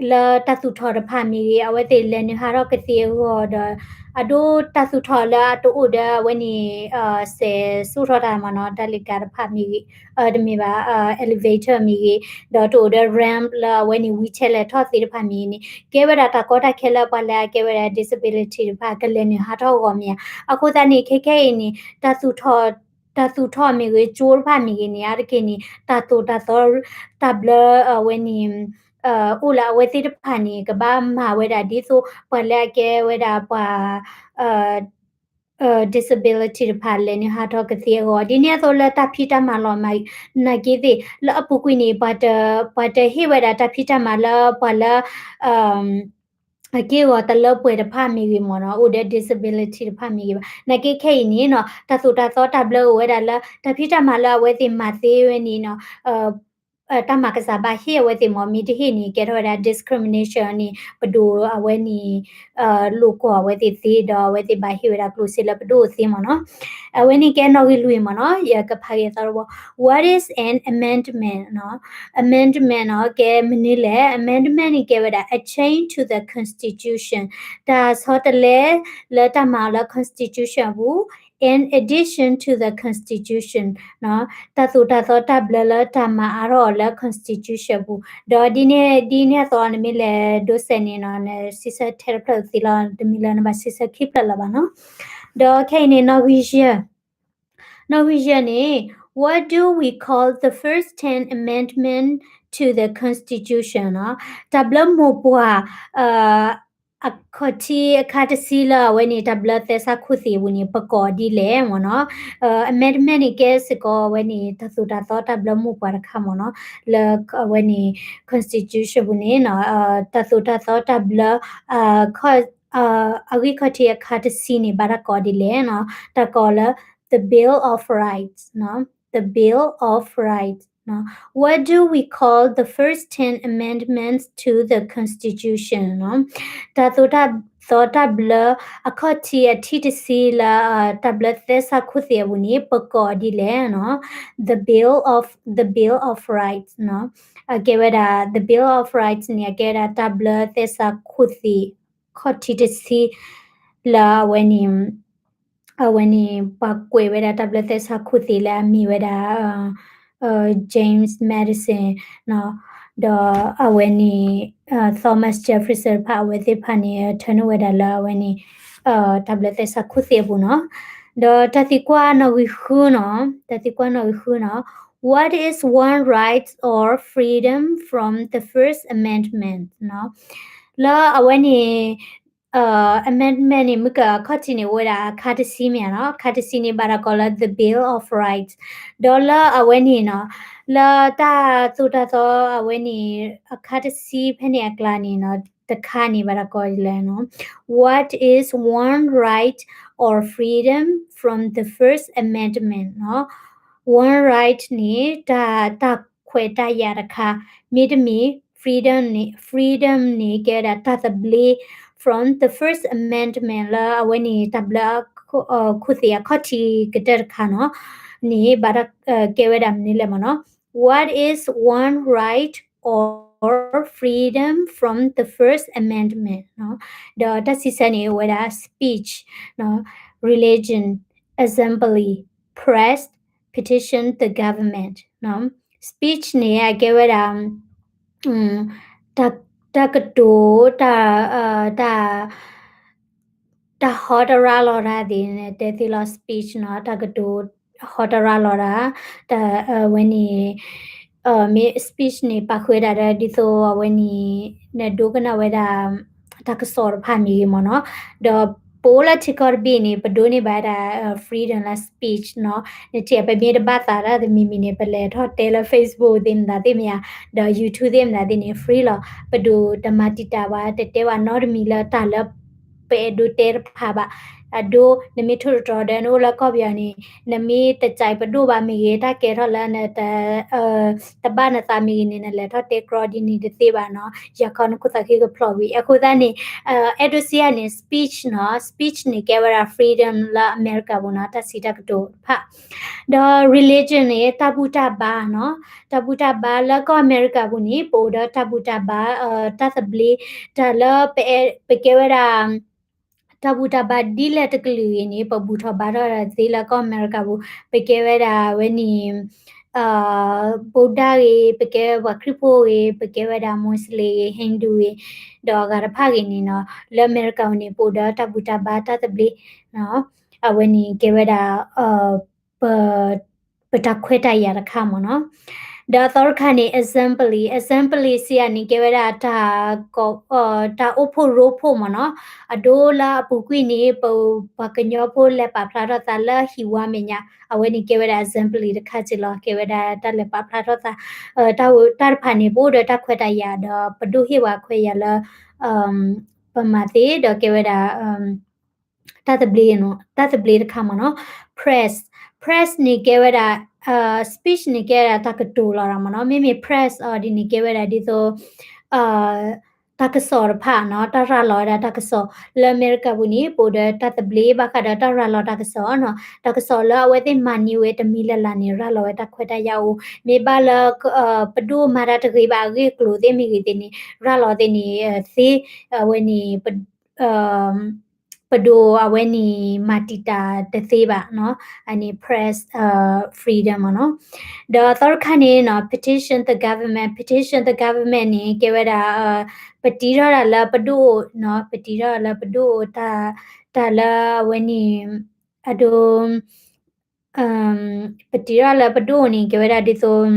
လၢတၢ်သူၣ်ထီၣ်တဖၣ်မ့ၢ်ဂ့ၤ အဝဲသ့ၣ်လဲၤနုာ်ဟးထီၣ်ကသ့အဂီၢ်ဒီး အဒိတၢ်သူၣ်ထီၣ်လၢအတအိၣ်ဒီးအဝဲန့ၣ် စဲးစိၣ်ထီၣ်တၢ်မ့ၢ်နီၤ တၢ်လ့ၣ်ကၤတဖၣ်မ့ၢ်ဂ့ၤ တမ့ၢ်ဘၣ် elevator မ့ၢ်ဂ့ၤ ဒီးတအိၣ်ဒီး ramp လၢအဝဲန့ၣ် wheelchair လဲၤထီၣ်သ့တဖၣ်မ့ၢ်ဂ့ၤန့ၣ် ကဲဝဲဒၣ်တၢ်ကီတၢ်ခဲလၢပှၤလၢအကဲဝဲဒၣ် disability တဖၣ်ကလဲၤနုာ်ဟးထီၣ်အဂီၢ်မ့ၢ်ဧါ အဃိသတးန့ၣ် ခဲခဲအံၤန့ၣ် တၢ်သူၣ်ထီၣ် တၢ်သူၣ်ထီၣ်မ့ၢ်ဂ့ၤ ကၠိတဖၣ်မ့ၢ်ဂ့ၤန့ၣ် အါတက့ၢ်န့ၣ် တၢ်သိၣ်တၢ်သီ တၢ်ဘျၢအဝဲန့ၣ် အိၣ်လၢအဝဲသ့ၣ်တဖၣ်န့ၣ် ကဘၣ်မၤဝဲဒၣ်ဒ်သိး ပှၤလၢအကဲဝဲဒၣ်ပှၤ disability တဖၣ်လဲၤနုာ်ဟးထီၣ်ကသ့အဂီၢ် ဒ်န့ၣ်အသိးလၢတၢ်ဖံးတၢ်မၤလီၤမၢ် နာ်က့သ့ၣ် လၢအပူၤကွံာ်န့ၣ် ပှၤတဟ့ၣ်ဝဲဒၣ်တၢ်ဖံးတၢ်မၤလၢပှၤလၢ အက့ၢ်အဂီၤတလၢပှဲၤတဖၣ်မ့ၢ်ဂ့ၤမ့ၢ်နီၤ အိၣ်ဒီး disability တဖၣ်မ့ၢ်ဂ့ၤဘၣ် နာ်က့ခဲအံၤန့ၣ်နီၤ တၢ်သိၣ်တၢ်သီတၢ်ဘျၢအိၣ်ဝဲဒၣ်လၢ တၢ်ဖံးတၢ်မၤလၢအဝဲသ့ၣ်မၤသ့ဝဲန့ၣ်နီၤ တၢ်မၤကစၢ်ဘၣ်ဟ့ၣ်အဝဲသ့ၣ်မ့ၢ် မ့ၢ်တဟ့ၣ်န့ၣ် ကဲထီၣ်ဝဲဒၣ် discrimination န့ၣ် ပဒိၣ်အဝဲန့ၣ် လိာ်ကွီၢ်အဝဲသ့ၣ်သ့ ဒီးအဝဲသ့ၣ်ဘၣ်ဟ့ၣ်ဝဲဒၣ်ကျိၣ်စ့လၢပဒိၣ်သ့မ့ၢ်နီၤ အဝဲန့ၣ်ကဲနီၣ်ဂံၢ်လွံၢ်မ့ၢ်နီၤ ယကဖးက့ၤအသီတဘီ What is an amendment နီၤ amendment နီၤ ကဲမနုၤလဲၣ် amendment န့ၣ်ကဲဝဲဒၣ် a change to the constitution တၢ်ဆီတလဲလၢတၢ်မၤအီၤလၢ constitution အပူၤ in addition to the constitution နီၤ တၢ်သိၣ်တၢ်သီတၢ်ဘျၢလၢတၢ်မၤအါထီၣ်အီၤလၢ constitution အပူၤ ဒီးဒ်န့ၣ် ဒ်န့ၣ်အသိးနမ့ၢ်လဲၤဒိးစဲးန့ၣ်နီၤ နစံးဆၢထဲတဖျၢၣ်သ့လီၤ တမ့ၢ်လၢနဘၣ်စံးဆၢခံဖျၢၣ်လၢၤဘၣ်နီၤ ဒီးခဲအံၤန့ၣ် နီၣ်ဂံၢ်ယဲၢ် နီၣ်ဂံၢ်ယဲၢ်န့ၣ် What do we call the first ten amendment to the constitution နီၤ တၢ်ဘျၢမိၢ်ပှၢ် အခီၣ်ထံးအခါတဆံလၢအဝဲန့ၣ် တၢ်ဘျၢသဲစးခိၣ်သ့ၣ်အပူၤန့ၣ် ပကိးဒ်လဲၣ်မ့ၢ်နီၤ amendment န့ၣ်ကဲစ့ၢ်ကီးအဝဲန့ၣ် တၢ်သိၣ်တၢ်သီတၢ်ဘျၢမိၢ်ပှၢ်တခါမ့ၢ်နီၤ လၢအဝဲန့ၣ် constitution ပူၤန့ၣ် တၢ်သိၣ်တၢ်သီတၢ်ဘျၢ အဂံၢ်ခီၣ်ထံးအခါတဆံန့ၣ် ဘၣ်တၢ်ကိးဒ်လဲၣ်နီၤ တၢ်ကိးလၢ the Bill of Rights နီၤ the Bill of Rights နီၤ What do we call the first ten amendments to the Constitution နီၤ တၢ်သိၣ်တၢ် ဒ်သိးတၢ်ဘျၢအခီၣ်ထံးအထံၣ်တဆံလၢ တၢ်ဘျၢသဲစးခိၣ်သ့ၣ်အပူၤန့ၣ် ပကိးဒ်လဲၣ်နီၤ, the bill of the bill of rights နီၤ, အကဲဝဲဒၣ် the bill of rights န့ၣ် အကဲဝဲဒၣ်တၢ်ဘျၢသဲစးခိၣ်သ့ၣ် ခီၣ်ထံးတဆံ လၢအဝဲန့ၣ် အဝဲန့ၣ် ပှၤကွဲးဝဲဒၣ်တၢ်ဘျၢသဲစးခိၣ်သ့ၣ်လၢအမ့ၢ်ဝဲဒၣ် James Madison နီၤ, ဒီးအဝဲန့ၣ် Thomas Jefferson တဖၣ် အဝဲသ့ၣ်တဖၣ်န့ၣ် ထၢနုာ်ဝဲဒၣ်လၢအဝဲန့ၣ် တၢ်ဘျၢသဲစးခိၣ်သ့ၣ်အပူၤနီၤ, ဒီးတၢ်သံကွၢ်နီၣ်ဂံၢ်ဃုနီၤ, တၢ်သံကွၢ်နီၣ်ဂံၢ်ဃုနီၤ, What is one right or freedom from the First Amendment နီၤ, လၢအဝဲန့ၣ် amendment န့ၣ် မုၢ်ကအခီၣ်ထံးန့ၣ် အိၣ်ဝဲဒၣ်အခါတဆံမ့ၢ်ဧါနီၤ, အခါတဆံန့ၣ် ဘၣ်တၢ်ကိးလၢ the Bill of Rights ဒီးလၢအဝဲန့ၣ်နီၤ, လၢတၢ်သိၣ်တၢ်သီအဝဲန့ၣ် အခါတဆံဖဲန့ၣ်အကျါန့ၣ်နီၤ, တခါန့ၣ် ဘၣ်တၢ်ကိးဒ်လဲၣ်နီၤ, What is one right or freedom from the First Amendment နီၤ, one right န့ၣ် တၢ် တၢ်ခွဲးတၢ်ယာ်တခါ, မ့တမ့ၢ် freedom န့ၣ် freedom န့ၣ် ကဲဝဲဒၣ်တၢ်သဘျ့ from the First Amendment လၢအဝဲန့ၣ် တၢ်ဘျၢ ခိၣ်သ့ၣ်အခီၣ်ထံးကတၢၢ်တခါနီၤ, န့ၣ် ဘၣ်တၢ် ကဲဝဲဒၣ်မနုၤလဲၣ်မ့ၢ်နီၤ, What is one right or freedom from the First Amendment နီၤ, ဒီးတၢ်ဆံဆၢန့ၣ် အိၣ်ဝဲဒၣ် speech နီၤ, religion, assembly, press, petition the government နီၤ, speech န့ၣ် အကဲဝဲဒၣ် တၢ်ကတိၤ တၢ် တၢ် တၢ်ဟီတရါလီၤတၢ်သ့ၣ်န့ၣ် တဲသ့လီၤ speech နီၤ, တၢ်ကတိၤဟီတရါလီၤတၢ်, တၢ် အဝဲန့ၣ် မ့ၢ် speech န့ၣ် ပာ်ဃုာ်ဝဲဒၣ်ဒီး ဒ်သိးအဝဲန့ၣ် နဒိကနၣ်ဝဲဒၣ် တၢ်ကစီၣ်တဖၣ်မ့ၢ်ဂ့ၤမ့ၢ်နီၤ, ဒီးပအိၣ်လၢထံကီၢ်တဘ့ၣ်န့ၣ် ပဒိးန့ၢ်ဘၣ်ဝဲဒၣ် freedom လၢ speech နီၤ, နထံၣ်ပမ့ၢ်တဘၣ်သးတၢ်တမံၤမံၤန့ၣ် ပလဲၤထီၣ်တဲလၢ Facebook သ့ၣ်မတၤသ့ၣ်မ့ၢ်ဧါ, ဒီး YouTube သ့ၣ်မတၤသ့ၣ်န့ၣ် free လီၤ, ပဒိးတမၤတံာ်တာ်ဘၣ် တတဲဘၣ်နီတမံၤလၢတၢ်လၢ ပအဲၣ်ဒိးတဲတဖၣ်ဘၣ်, အဒိ နမ့ၢ်ထိၣ်သတြီၤဒီး နအိၣ်လၢကီၢ်ပယီၤန့ၣ် နမ့ၢ်တကြိုက်ပဒိၣ်ဘၣ်မ့ၢ်ဂ့ၤ တၢ်ကဲထီၣ်လၢန တဘၣ်နသးမ့ၢ်ဂ့ၤန့ၣ် နလဲၤထီၣ်တဲကြီဒ်န့ၣ်တသ့ဘၣ်နီၤ, ယၤခီနခိၣ်သးခုကဖျိးဝံၤ အဃိသတးန့ၣ် အဲၣ်ဒိးစံးယၤန့ၣ် speech နီၤ, speech န့ၣ် ကဲဝဲဒၣ် freedom လၢအမဲရကၤပူၤနီၤ, တၢ်စံးတၢ်ကတိၤတဖၣ်, ဒီး religion န့ၣ် တၢ်ဘူၣ်တၢ်ဘါနီၤ, တၢ်ဘူၣ်တၢ်ဘါလၢကီၢ်အမဲရကၤပူၤန့ၣ် ပအိၣ်ဒီးတၢ်ဘူၣ်တၢ်ဘါ တၢ်သဘျ့ တၢ်လၢပ ပကဲဝဲဒၣ် တၢ်ဘူၣ်တၢ်ဘါဒ်လဲၣ်တကလုာ်ဂ့ၤန့ၣ် ပဘူၣ်ထီၣ်ဘါထီၣ်ဒၣ်သ့လၢကီၢ်အမဲရကၤပူၤ, ပကဲဝဲဒၣ်ဝဲန့ၣ် Buddha ဂ့ၤ, ပကဲပှၤခရံာ်ဖိဂ့ၤ, ပကဲဝဲဒၣ် Muslim ဂ့ၤ, Hindu ဂ့ၤ, ဒီးအဂၤတဖၣ်ဂ့ၤန့ၣ်နီၤ, လၢအမဲရကၤပူၤန့ၣ် ပအိၣ်ဒီးတၢ်ဘူၣ်တၢ်ဘါတၢ်သဘျ့, အဝဲန့ၣ်ကဲဝဲဒၣ် ပ ပတၢ်ခွဲးတၢ်ယာ်တခါမ့ၢ်နီၤ. ဒီးအသီတခါန့ၣ် assembly, assembly စံးယၤန့ၣ် ကဲဝဲဒၣ် တၢ်အိၣ်ဖှိၣ်ရိဖှိၣ်မ့ၢ်နီၤ. အဒိလၢအပူၤကွံာ်န့ၣ် ပ ပှၤကညီဖိလဲၤပာ်ဖျါထီၣ်သးလၢဟံၣ်ဝါမဲာ်ညါ, အဝဲန့ၣ်ကဲဝဲဒၣ် assembly တခါက့လီၤ. ကဲဝဲဒၣ်တၢ်လဲၤပာ်ဖျါထီၣ်သး တၢ်တဖၣ်န့ၣ် ပအိၣ်ဒီးတၢ်ခွဲးတၢ်ယာ်ဒီး ပဒိၣ်ဟ့ၣ်ပှၤခွဲးယာ်လၢ ပမၤသ့ ဒီးကဲဝဲဒၣ် တၢ်သဘျ့, တၢ်သဘျ့တခါမ့ၢ်နီၤ. Press, press န့ၣ်ကဲဝဲဒၣ် speech န့ၣ်ကဲဝဲဒၣ်တၢ်ကတိၤလီၤတၢ်မ့ၢ်နီၤ. မ့မ့ၢ် press အီၤဒ်န့ၣ် ကဲဝဲဒၣ်ဒ်သိး တၢ်ကစီၣ်တဖၣ်နီၤ, တၢ်ရၤလီၤဝဲဒၣ်တၢ်ကစီၣ်. လၢအမဲရကၤပူၤန့ၣ် ပအိၣ်ဒီးတၢ်သဘျ့ဘၣ်ဃးဒီးတၢ်ရၤလီၤတၢ်ကစီၣ်နီၤ. တၢ်ကစီၣ်လၢအဝဲသ့ၣ်မၤန့ၢ်ဝဲတမံၤလၢ်လၢ်န့ၣ် ရၤလီၤဝဲတၢ်ခွဲးတၢ်ယာ်အိၣ်. မ့ၢ်ဘၣ်လၢ ပဒိၣ်မၤတၢ်တဂ့ၤဘၣ်အဂ့ၢ်အကျိၤသ့ၣ်မ့ၢ်ဂ့ၤသ့ၣ်န့ၣ် ရၤလီၤသ့ၣ်န့ၣ် သ့ အဝဲန့ၣ် ပဒိၣ်အဝဲန့ၣ် မၤတံာ်တာ်တသ့ဘၣ်နီၤ, အန့ၣ် press freedom မ့ၢ်နီၤ. ဒီးသီတခါန့ၣ်နီၤ petition the government, petition the government န့ၣ် ကဲဝဲဒၣ် ပတံၤထီၣ်တၢ်လၢပဒိၣ်အိၣ်နီၤ, ပတံၤထီၣ်တၢ်လၢပဒိၣ်အိၣ် တၢ်လၢအဝဲန့ၣ် အဒိ ပတံၤထီၣ်လၢပဒိၣ်န့ၣ် ကဲဝဲဒၣ်ဒ်သိး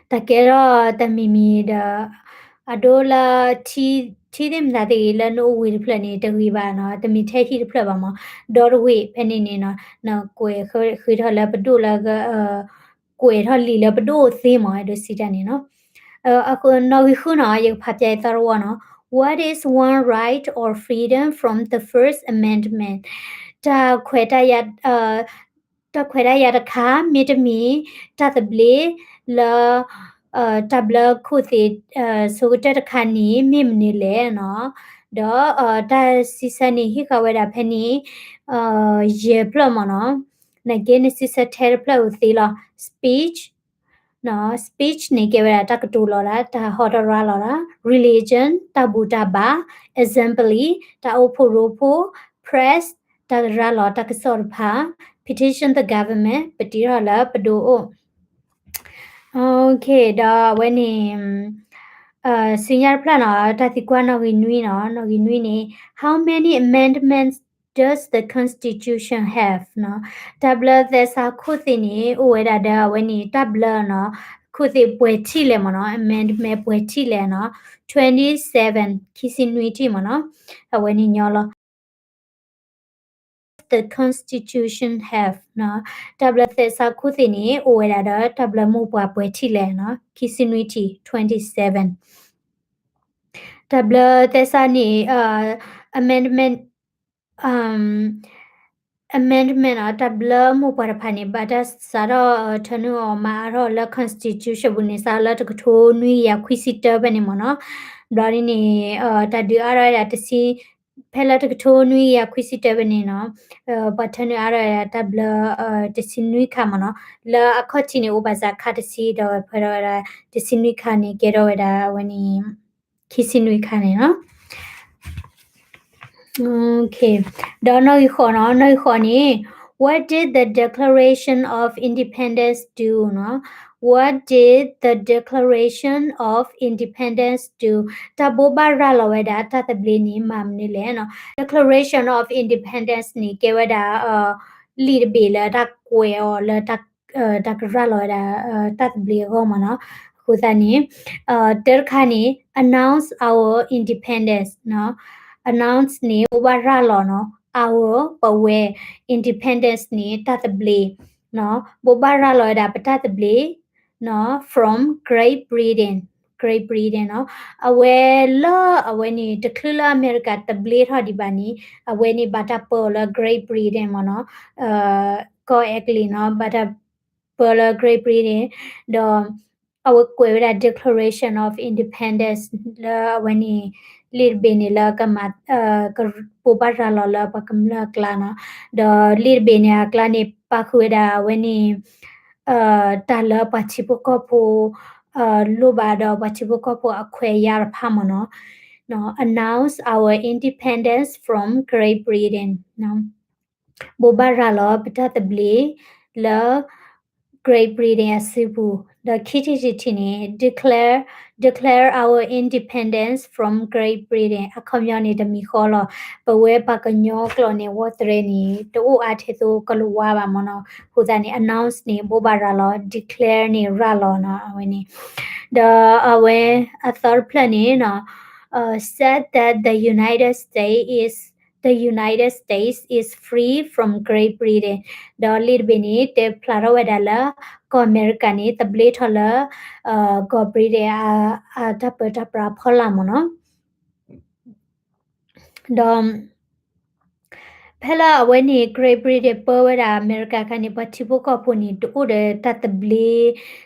တၢ်ကဲထီၣ်တမံၤမံၤဒီး အဒိလၢ ထံ ထံသ့ၣ်မတၤသ့ၣ်ဂ့ၤ လၢနအိၣ်ဝ့ၢ်တဖျၢၣ်န့ၣ် တဂ့ၤဘၣ်နီၤ, တမ့ၢ်ထဲဟံၣ်တဖျၢၣ်ဘၣ်မး, ဒီတဝ့ၢ်ဖဲန့ၣ်န့ၣ်နီၤ နကွဲးဃ့ထီၣ်လၢပဒိၣ်လၢ ကွဲးထီၣ်လံာ်လၢပဒိၣ်အိၣ်သ့မး အဲၣ်ဒိးစံးတၢ်န့ၣ်နီၤ. နီၣ်ဂံၢ်ဃုနီၤ ယကဖးပၠးအသီတဝီနီၤ. What is one right or freedom from the First Amendment? တၢ်ခွဲးတၢ်ယာ် တၢ်ခွဲးတၢ်ယာ်တခါ မ့တမ့ၢ် တၢ်သဘျ့လၢ တၢ်ဘျၢခိၣ်သ့ၣ် ဆိကတၢၢ်တခါန့ၣ် မ့ၢ်မနုၤလဲၣ်နီၤ. ဒီးတၢ်စံးဆၢန့ၣ်ဟ့ၣ်ဃာ်ဝဲဒၣ်ဖဲန့ၣ် ယဲၢ်ဖျၢၣ်မ့ၢ်နီၤ. နက့နစံးဆၢထဲတဖျၢၣ်အိၣ်သ့လီၤ. Speech, speech န့ၣ်ကဲဝဲဒၣ်တၢ်ကတိၤလီၤဒၣ် တၢ်ဟီတရါလီၤဒၣ်. Religion တၢ်ဘူၣ်တၢ်ဘါ. Assembly တၢ်အိၣ်ဖှိၣ်ရိဖှိၣ်. Press တၢ်ရၤလီၤတၢ်ကစီၣ်တဖၣ်. Petition the government ပတံထီၣ်လၢပဒိအိၣ်. ဒီးအဝဲန့ၣ် ဆူညါတဖျၢၣ်နီၤ တၢ်သံကွၢ်နီၣ်ဂံၢ်နွံနီၤ နီၣ်ဂံၢ်နွံန့ၣ် How many amendments does the constitution have နီၤ. တၢ်ဘျၢသဲစးခိၣ်သ့ၣ်န့ၣ် အိၣ်ဝဲဒၣ်ဒီးအဝဲန့ၣ် တၢ်ဘျၢနီၤ ခိၣ်သ့ၣ်ပှဲၤထံၣ်လဲၣ်မ့ၢ်နီၤ amendment ပှဲၤထံၣ်လဲၣ်နီၤ twenty seven ခံဆံနွံထံၣ်မ့ၢ်နီၤ အဝဲန့ၣ်ညီလီၤ. The constitution have နီၤ တၢ်ဘျၢသဲစးခိၣ်သ့ၣ်န့ၣ် အိၣ်ဝဲဒၣ်ဒီးတၢ်ဘျၢမိၢ်ပှၢ်ပှဲၤထံၣ်လဲၣ်နီၤ ခံဆံနွံထံၣ် twenty seven တၢ်ဘျၢသဲစးန့ၣ် amendment amendment နီၤ တၢ်ဘျၢမိၢ်ပှၢ်တဖၣ်န့ၣ် ဘၣ်တၢ်စးထီၣ်ထၢနုာ်အီၤမၤအါထီၣ်လၢ constitution ပူၤန့ၣ် စးလၢတကထိနွံကယၤခွံဆံတၢဖဲန့ၣ်မ့ၢ်နီၤ ဘျီဒ်န့ၣ် တၢ်ဒုးအါထီၣ်ဝဲဒၣ်တဆံ ဖဲလၢတကထိနွံကယၤခွံဆံတၢဖဲန့ၣ်နီၤ ပှၤထၢနုာ်အါထီၣ်ဝဲဒၣ်တၢ်ဘျၢ တဆံနွံခါမ့ၢ်နီၤ လၢအခီၣ်ထံးန့ၣ် အိၣ်ဘၣ်စးခါတဆံ ဒီးဝဲဖဲထီၣ်ဝဲဒၣ် တဆံနွံခါန့ၣ် ကဲထီၣ်ဝဲဒၣ်အဝဲန့ၣ် ခံဆံနွံခါန့ၣ်နီၤ ဒီးနီၣ်ဂံၢ်ဃိးနီၤ နီၣ်ဂံၢ်ဃိးန့ၣ် What did the Declaration of Independence do နီၤ What did the Declaration of Independence do တၢ်ဘိးဘၣ်ရၤလီၤဝဲဒၣ်တၢ်သဘျ့န့ၣ် မၤမနုၤလဲၣ်နီၤ Declaration of Independence န့ၣ် ကဲဝဲဒၣ် လံာ်တဘ့ၣ်လၢတၢ်ကွဲးအီၤလၢ တၢ်ကရၤလီၤဝဲဒၣ် တၢ်သဘျ့အဂီၢ်မ့ၢ်နီၤ အဃိသတးန့ၣ် တၢတခါန့ၣ် announce our independence နီၤ announce န့ၣ် ဘိးဘၣ်ရၤလီၤနီၤ our ပဝဲ independence န့ၣ် တၢ်သဘျ့ ဘိးဘၣ်ရၤလီၤဝဲဒၣ်ပတၢ်သဘျ့ from Great Britain, Great Britain နီၤ အဝဲလၢအဝဲန့ၣ် တချုးလၢအမဲရကၤသဘျ့ထီၣ်ဒံးဘၣ်န့ၣ် အဝဲန့ၣ်ဘၣ်တၢ်ပၢအီၤလၢ Great Britain မ့ၢ်နီၤ ကီၢ်အဲကလံးနီၤ ဘၣ်တၢ်ပၢလၢ Great Britain ဒီး အဝဲကွဲးဝဲဒၣ် Declaration of Independence လၢအဝဲန့ၣ် လံာ်တဘ့ၣ်န့ၣ်လၢကမၤ ကဘိးဘၣ်ရၤလီၤလၢပှၤကမျၢၢ်အကျါနီၤ ဒီးလံာ်တဘ့ၣ်န့ၣ်အကျါန့ၣ် ပာ်ဃုာ်ဝဲဒၣ်အဝဲန့ၣ် တၢ်လၢပှၤထံဖိကီၢ်ဖိ လိၣ်ဘၣ်ဒီးပှၤထံဖိကီၢ်ဖိအခွဲးအယာ်တဖၣ်မ့ၢ်နီၤ announce our independence from Great Britain ဘိးဘၣ်ရၤလီၤပတၢ်သဘျ့လၢ Great Britain အစုပူၤ ဒီးခံထံၣ်တထံၣ်န့ၣ် declare declare our independence from Great Britain အခီပညီန့ၣ်တမံၤဃီလီၤ. ပဝဲပှၤကညီကျိာ်န့ၣ် ဝီတရဲန့ၣ် တအိၣ်အါထဲသိးကလၤဝါဘၣ်မ့ၢ်နီၤ. အဃိသတးန့ၣ် announce န့ၣ် ဘိးဘၣ်ရၤလီၤ, declare န့ၣ် ရၤလီၤနီၤ အဝဲန့ၣ်. ဒီးအဝဲအသီတဖျၢၣ်န့ၣ်နီၤ said that the United States is the United States is free from Great Britain ဒီးလံာ်တဘ့ၣ်န့ၣ် တဲဖျါထီၣ်ဝဲဒၣ်လၢ ကီၢ်အမဲရကၤန့ၣ် သဘျ့ထီၣ်လၢ ကီၢ် Britain အတၢ်ပၢတၢ်ပြးအဖီလာ်မ့ၢ်နီၤ. ဒီး ဖဲလၢအဝဲန့ၣ် Great Britain ပၢဝဲဒၣ်အမဲရကၤအခါန့ၣ် ပှၤထံဖိကီၢ်ဖိန့ၣ် တအိၣ်ဒီးတၢ်သဘျ့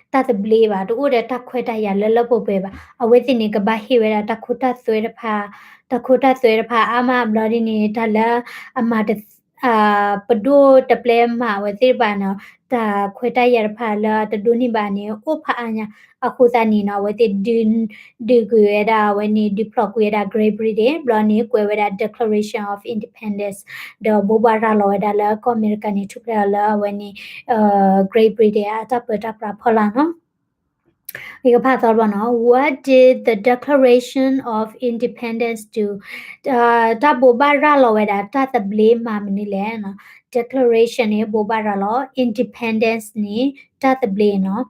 တၢ်သဘျ့ဘၣ်, တအိၣ်ဒီးတၢ်ခွဲးတၢ်ယာ်လၢလၢပှဲၤပှဲၤဘၣ်. အဝဲသ့ၣ်န့ၣ် ကဘၣ်ဟ့ၣ်ဝဲဒၣ်တၢ်ခိတၢ်သွဲတဖၣ်, တၢ်ခိတၢ်သွဲတဖၣ်အါမးဘျီဒ်န့ၣ် တၢ်လၢအမၤတ ပဒိၣ်တပျဲမၤဝဲသ့ၣ်တဖၣ်န့ၣ် တၢ်ခွဲးတၢ်ယာ်တဖၣ်လၢအတဒိးန့ၢ်ဘၣ်န့ၣ် အိၣ်ဖးအါညါ. အဃိသတးန့ၣ်နီၤ အဝဲသ့ၣ်ဒုးကွံာ်ဝဲဒၣ် အဝဲန့ၣ် ဒုးဖျိးကွံာ်ဝဲဒၣ် Great Britain ဘျီန့ၣ် ကွဲးဝဲဒၣ် Declaration of Independence ဒီးဘိးဘၣ်ရၤလီၤဝဲဒၣ်လၢကီၢ်အမဲရကၤန့ၣ် ထူၣ်ဖျဲးအီၤလၢအဝဲန့ၣ် Great Britain အတၢ်ပၢတၢ်ပြးဖီလာ်နီၤ. ယကဖးသီတဘျီနီၤ. What did the Declaration of Independence do? တၢ်ဘိးဘၣ်ရၤလီၤဝဲဒၣ်တၢ်သဘျ့မၤမနုၤလဲၣ်နီၤ. Declaration န့ၣ် ဘိးဘၣ်ရၤလီၤ, Independence န့ၣ် တၢ်သဘျ့နီၤ.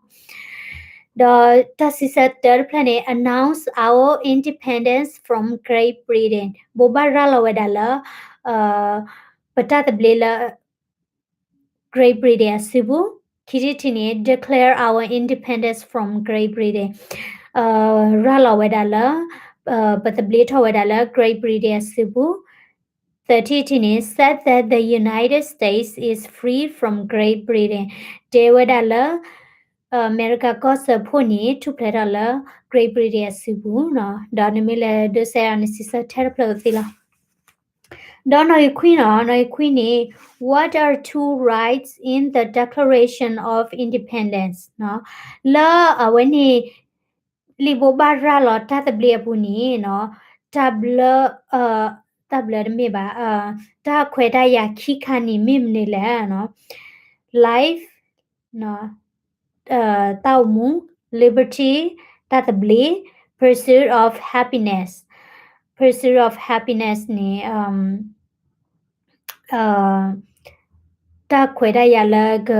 ဒီးတၢ်စံးဆၢတၢတဖျၢၣ်န့ၣ် announce our independence from Great Britain ဘိးဘၣ်ရၤလီၤဝဲဒၣ်လၢ ပတၢ်သဘျ့လၢ Great Britain အစုပူၤ. ခံထံၣ်တထံၣ်န့ၣ် declare our independence from Great Britain ရၤလီၤဝဲဒၣ်လၢ ပသဘျ့ထီၣ်ဝဲဒၣ်လၢ Great Britain အစုပူၤ. သၢထံၣ်တထံၣ်န့ၣ် said that the United States is free from Great Britain တဲဝဲဒၣ်လၢ အမဲရကၤကီၢ်စၢဖှိၣ်န့ၣ် ထူၣ်ဖျဲးထီၣ်လၢ Great Britain အစုပူၤနီၤ, ဒီးနမ့ၢ်လဲၤဒိးစဲးအီၤန့ၣ် စံးဆၢထဲတဖျၢၣ်အိၣ်သ့လီၤ. ဒီးနီၣ်ဂံၢ်ခွံနီၤ, နီၣ်ဂံၢ်ခွံန့ၣ် What are two rights in the Declaration of Independence နီၤ, လၢအဝဲန့ၣ် လံာ်ဘိးဘၣ်ရၤလီၤတၢ်သဘျ့အပူၤန့ၣ်နီၤ, တၢ်ဘျၢ, တၢ်ဘျၢတမ့ၢ်ဘၣ်, တၢ်ခွဲးတၢ်ယာ်ခံခါန့ၣ်မ့ၢ်မနုၤလဲၣ်နီၤ, life တၢ်အိၣ်မူ, liberty တၢ်သဘျ့, pursuit of happiness, pursuit of happiness န့ၣ် တၢ်ခွဲးတၢ်ယာ်လၢက,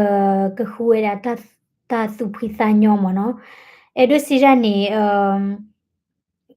ကဃုဝဲဒၣ်တၢ်သူၣ်ဖှံသးညီမ့ၢ်နီၤ, အဲၣ်ဒိးစံးတၢ်န့ၣ်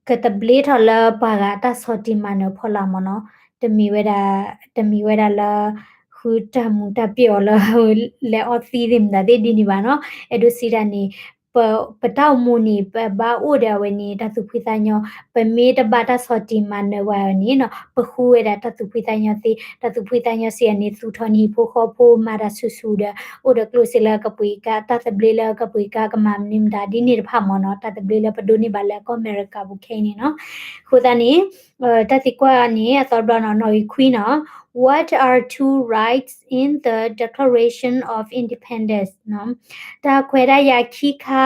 ကသဘျ့ထီၣ်လၢပှၤဂၤအတၢ်ဆီၣ်တံၢ်မၤနၢၤအဖီလာ်မ့ၢ်နီၤ, တမ့ၢ်ဝဲဒၣ်, တမ့ၢ်ဝဲဒၣ်လၢ ဃုတၢ်မူတၢ်ပျီၣ်အီၤလၢ လဲၤအီသံသ့ၣ်မတၤသ့ၣ်ဒ်န့ၣ်ဘၣ်နီၤ, အဲၣ်ဒိးစံးတၢ်န့ၣ် ပ, ပတၢ်အိၣ်မူန့ၣ် ပဘၣ်အိၣ်ဒီးအဝဲန့ၣ် တၢ်သူၣ်ဖှံသးညီ, ပမ့ၢ်တဘၣ်တၢ်ဆီၣ်တံၢ်မၤနၢၤဘၣ်န့ၣ်နီၤ, ပဃုဝဲဒၣ်တၢ်သူၣ်ဖှံသးညီသ့, တၢ်သူၣ်ဖှံသးညီစံးအန့ၣ် သူၣ်ထီၣ်န့ၢ်ဟံၣ်ဖိဃီဖိ မၤတၢ်ဆူၣ်ဆူၣ်ဒီး အိၣ်ဒီးကျိၣ်စ့လၢကပှ့ၤကါ, တၢ်သဘျ့လၢကပှ့ၤကါ ကမၤမနုၤမတၤဒ်န့ၣ်တဖၣ်မ့ၢ်နီၤ, တၢ်သဘျ့လၢပဒိးန့ၢ်ဘၣ်လၢကီၢ်အမဲရကၤပူၤခဲအံၤန့ၣ်နီၤ, အဃိသတးန့ၣ် တၢ်သံကွၢ်န့ၣ် အသီတဘျီနီၤ, နီၣ်ဂံၢ်ခွံနီၤ, What are two rights in the Declaration of Independence နီၤ, တၢ်ခွဲးတၢ်ယာ်ခံခါ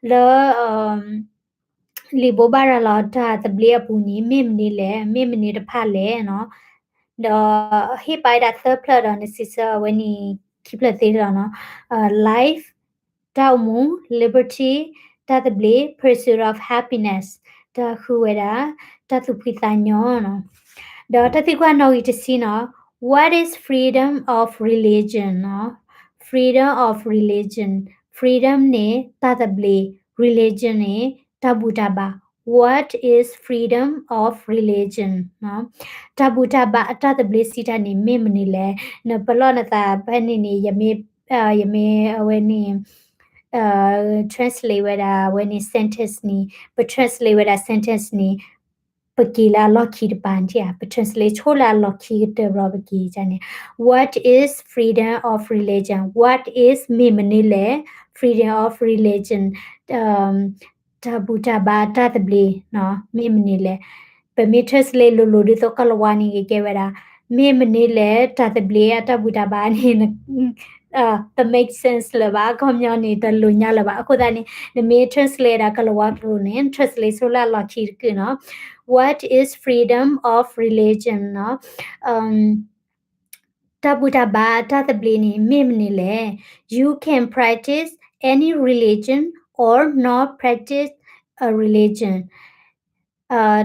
လၢ လံာ်ဘိးဘၣ်ရၤလီၤတၢ်သဘျ့အပူၤန့ၣ် မ့ၢ်မနုၤလဲၣ်, မ့ၢ်မနုၤတဖၣ်လဲၣ်နီၤ, ဒီးဟ့ၣ်ပာ်ဝဲဒၣ်သၢဖျၢၣ်ဒီး နစံးဆၢအဝဲန့ၣ်ခံဖျၢၣ်သ့လီၤနီၤ, life တၢ်အိၣ်မူ, liberty တၢ်သဘျ့, pursuit of happiness တၢ်ဃုဝဲဒၣ် တၢ်သူၣ်ဖှံသးညီနီၤ, ဒီးတၢ်သံကွၢ်နီၣ်ဂံၢ်တဆံနီၤ, What is freedom of religion နီၤ, freedom of religion, freedom န့ၣ် တၢ်သဘျ့, religion န့ၣ် တၢ်ဘူၣ်တၢ်ဘါ, What is freedom of religion နီၤ, တၢ်ဘူၣ်တၢ်ဘါအတၢ်သဘျ့စံးတၢ်န့ၣ် မ့ၢ်မနုၤလဲၣ်, နပလီၢ်နသးဖဲန့ၣ်န့ၣ် ယမ့ၢ်, ယမ့ၢ်အဝဲန့ၣ် translate ဝဲဒၣ်အဝဲန့ၣ် sentence န့ၣ်, ပ translate ဝဲဒၣ် sentence န့ၣ် ပက့ၤလၢအလီၢ်ခံတပၤန့ၣ်ဧါ, ပ translate ဆိလၢအလီၢ်ခံကတၢၢ်ဘျီပက့ၤန့ၣ်, What is freedom of religion? What is မ့ၢ်မနုၤလဲၣ်, freedom of religion တၢ်ဘူၣ်တၢ်ဘါတၢ်သဘျ့နီၤ မ့ၢ်မနုၤလဲၣ်, ပမ့ၢ် translate လိၤလိၤဒ်သိးကီၢ်လၤဝါန့ၣ် ကကဲဝဲဒၣ် မ့ၢ်မနုၤလဲၣ် တၢ်သဘျ့အတၢ်ဘူၣ်တၢ်ဘါန့ၣ် တ make sense လၢၤဘၣ်, အခီပညီန့ၣ် တလိၤညါလၢၤဘၣ်. အဃိသတးန့ၣ် နမ့ၢ် translate ဒၣ်ကီၢ်လၤဝါကျိာ်န့ၣ် န translate ဆိလၢအလီၢ်ခံတကုာ်နီၤ, What is freedom of religion နီၤ, တၢ်ဘူၣ်တၢ်ဘါတၢ်သဘျ့န့ၣ် မ့ၢ်မနုၤလဲၣ်, You can practice any religion or not practice a religion.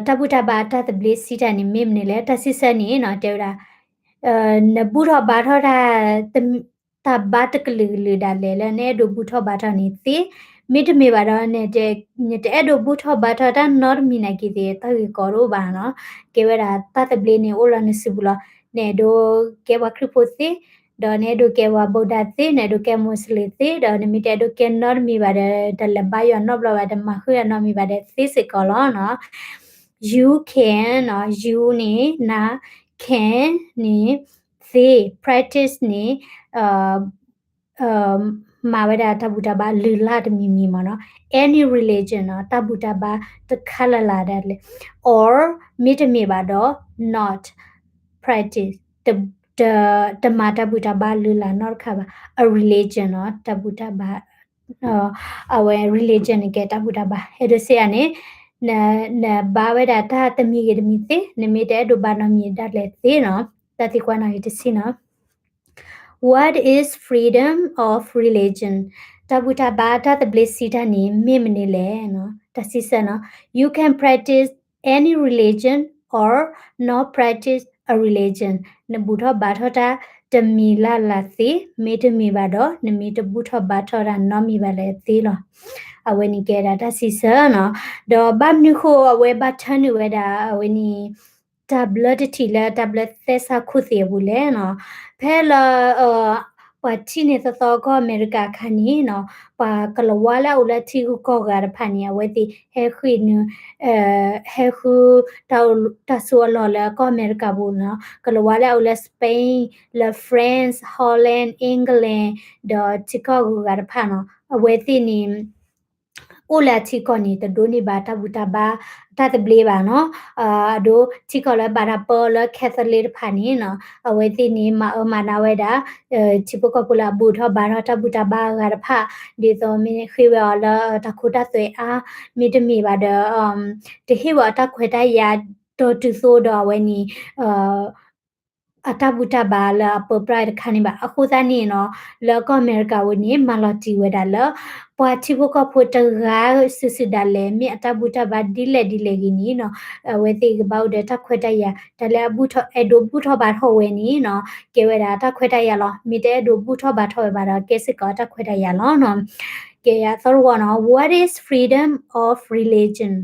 တၢ်ဘူၣ်တၢ်ဘါတၢ်သဘျ့စံးတၢ်န့ၣ် မ့ၢ်မနုၤလဲၣ်, တၢ်စံးဆၢန့ၣ်နီၤ တဲဝဲဒၣ် နဘူၣ်ထီၣ်ဘါထီၣ်တၢ် တၢ်ဘါတကလုာ်ကလုာ်ဒၣ်လဲာ်လၢနအဲၣ်ဒိးဘူၣ်ထီၣ်ဘါထီၣ်န့ၣ်သ့, မ့တမ့ၢ်ဘၣ်ဒီး နတအဲၣ်ဒိးဘူၣ်ထီၣ်ဘါထီၣ်တၢ်နီတမံၤနာ်က့သ့ၣ် တၢ်ဂ့ၢ်ကီတအိၣ်ဘၣ်နီၤ. ကဲဝဲဒၣ်တၢ်သဘျ့န့ၣ်အိၣ်လၢနစုပူၤလီၤ. နအဲၣ်ဒိးကဲပှၤခရံာ်ဖိသ့, ဒီးနအဲၣ်ဒိးကဲပှၤဘူးဒးသ့, နအဲၣ်ဒိးကဲ Muslim သ့, ဒီးနမ့ၢ်တအဲၣ်ဒိးကဲနီတမံၤဘၣ်ဒီး တလဲၤဘါယွၤနီတဘျီဘၣ်, တမၤဃုာ်ယွၤနီတမံၤဘၣ်ဒီး သ့စ့ၢ်ကီးလီၤနီၤ. You can နီၤ, you န့ၣ် နၤ, can န့ၣ် သ့, practice န့ၣ် မၤဝဲဒၣ်တၢ်ဘူၣ်တၢ်ဘါလုၢ်လၢ်တမံၤမံၤမ့ၢ်နီၤ, any religion နီၤ, တၢ်ဘူၣ်တၢ်ဘါတခါလၢ်လၢ်ဒၣ်လဲာ်, or မ့တမ့ၢ်ဘၣ်ဒီး not practice တမၤတၢ်ဘူၣ်တၢ်ဘါလုၢ်လၢ်နီတခါဘၣ်, a religion နီၤ, တၢ်ဘူၣ်တၢ်ဘါ အဝဲ religion န့ၣ်ကဲတၢ်ဘူၣ်တၢ်ဘါ, အဲၣ်ဒိးစံးယၤန့ၣ် နဘါဝဲဒၣ်တၢ်တမံၤဂ့ၤတမံၤသ့, နမ့ၢ်တအဲၣ်ဒိးဘါနီတမံၤဒၣ်လဲာ်သ့နီၤ. တၢ်သံကွၢ်နီၣ်ဂံၢ်တဆံနီၤ, What is freedom of religion? တၢ်ဘူၣ်တၢ်ဘါတၢ်သဘျ့စံးတၢ်န့ၣ် မ့ၢ်မနုၤလဲၣ်နီၤ. တၢ်စံးဆၢနီၤ, You can practice any religion or not practice a religion. နဘူၣ်ထီၣ်ဘါထီၣ်တၢ်တမံၤလၢ်လၢ်သ့, မ့တမ့ၢ်ဘၣ်ဒီး နမ့ၢ်တဘူၣ်ထီၣ်ဘါထီၣ်တၢ်နီတမံၤဘၣ်လၢၤသ့လီၤ. အဝဲန့ၣ်ကဲဒၣ်တၢ်စံးဆၢနီၤ. ဒီးဘၣ်မနုၤဃိအဝဲဘၣ်ထၢနုာ်ဝဲဒၣ် အဝဲန့ၣ် တၢ်ဘျၢတထံၣ်လၢတၢ်ဘျၢသဲစးခိၣ်သ့ၣ်အပူၤလဲၣ်နီၤ. ဖဲလၢ ပှၤထံၣ်န့ၢ်သီသီကီၢ်အမဲရကၤအခါန့ၣ်နီၤ, ပှၤကလၤဝါလၢအအိၣ်လၢထံဂုၤကီၢ်ဂၤတဖၣ်န့ၣ် အဝဲသ့ၣ်ဟဲဃုနုာ် ဟဲဃု တၢ်စိအလီၢ်လၢကီၢ်အမဲရကၤပူၤနီၤ, ကလၤဝါလၢအအိၣ်လၢ Spain, လၢ France, Holland, England ဒီးထံကီၢ်ဂုၤဂၤတဖၣ်နီၤ, အဝဲသ့ၣ်န့ၣ် အိၣ်လၢအထံကီၢ်န့ၣ် တဒိးန့ၢ်ဘၣ်တၢ်ဘူၣ်တၢ်ဘါ တၢ်သဘျ့ဘၣ်နီၤ. အဒိ ထံကီၢ်လၢဘၣ်တၢ်ပၢလၢ Catholic တဖၣ်န့ၣ်နီၤ အဝဲသ့ၣ်န့ၣ် မၤအၢမၤနးဝဲဒၣ် ထံဖိကီၢ်ဖိလၢအဘူၣ်ထီၣ်ဘါထီၣ်တၢ်ဘူၣ်တၢ်ဘါအဂၤတဖၣ် ဒ်သိးမ့ၢ်ဃ့ဝဲအီၤလၢတၢ်ခိတၢ်သွဲအါ မ့တမ့ၢ်ဘၣ်ဒီး တဟ့ၣ်ဝဲအီၤတၢ်ခွဲးတၢ်ယာ်ဒီးတုၤသိးဒီးအဝဲန့ၣ် အတၢ်ဘူၣ်တၢ်ဘါလၢအပၢပြးတခါန့ၣ်ဘၣ်. အဃိသတးန့ၣ်နီၤ လၢကီၢ်အမဲရကၤဝဲန့ၣ် မၤလီၤတံၢ်ဝဲဒၣ်လၢ ပှၤထံဖိကီၢ်ဖိတဂၤစုာ်စုာ်ဒၣ်လဲာ် မ့ၢ်အတၢ်ဘူၣ်တၢ်ဘါဒ်လဲၣ်ဒ်လဲၣ်ဂ့ၤန့ၣ်နီၤ အဝဲသ့ၣ်ကဘၣ်အိၣ်ဒီးတၢ်ခွဲးတၢ်ယာ် တၢ်လၢအဘူၣ်ထီၣ် အဲၣ်ဒိးဘူၣ်ထီၣ်ဘါထီၣ်ဝဲန့ၣ်နီၤ ကဲဝဲဒၣ်တၢ်ခွဲးတၢ်ယာ်လီၤ. မ့ၢ်တအဲၣ်ဒိးဘူၣ်ထီၣ်ဘါထီၣ်ဝဲဘၣ်ဒီး ကဲစ့ၢ်ကီးတၢ်ခွဲးတၢ်ယာ်လီၤနီၤ. ကဲအသီတဝီနီၤ What is freedom of religion?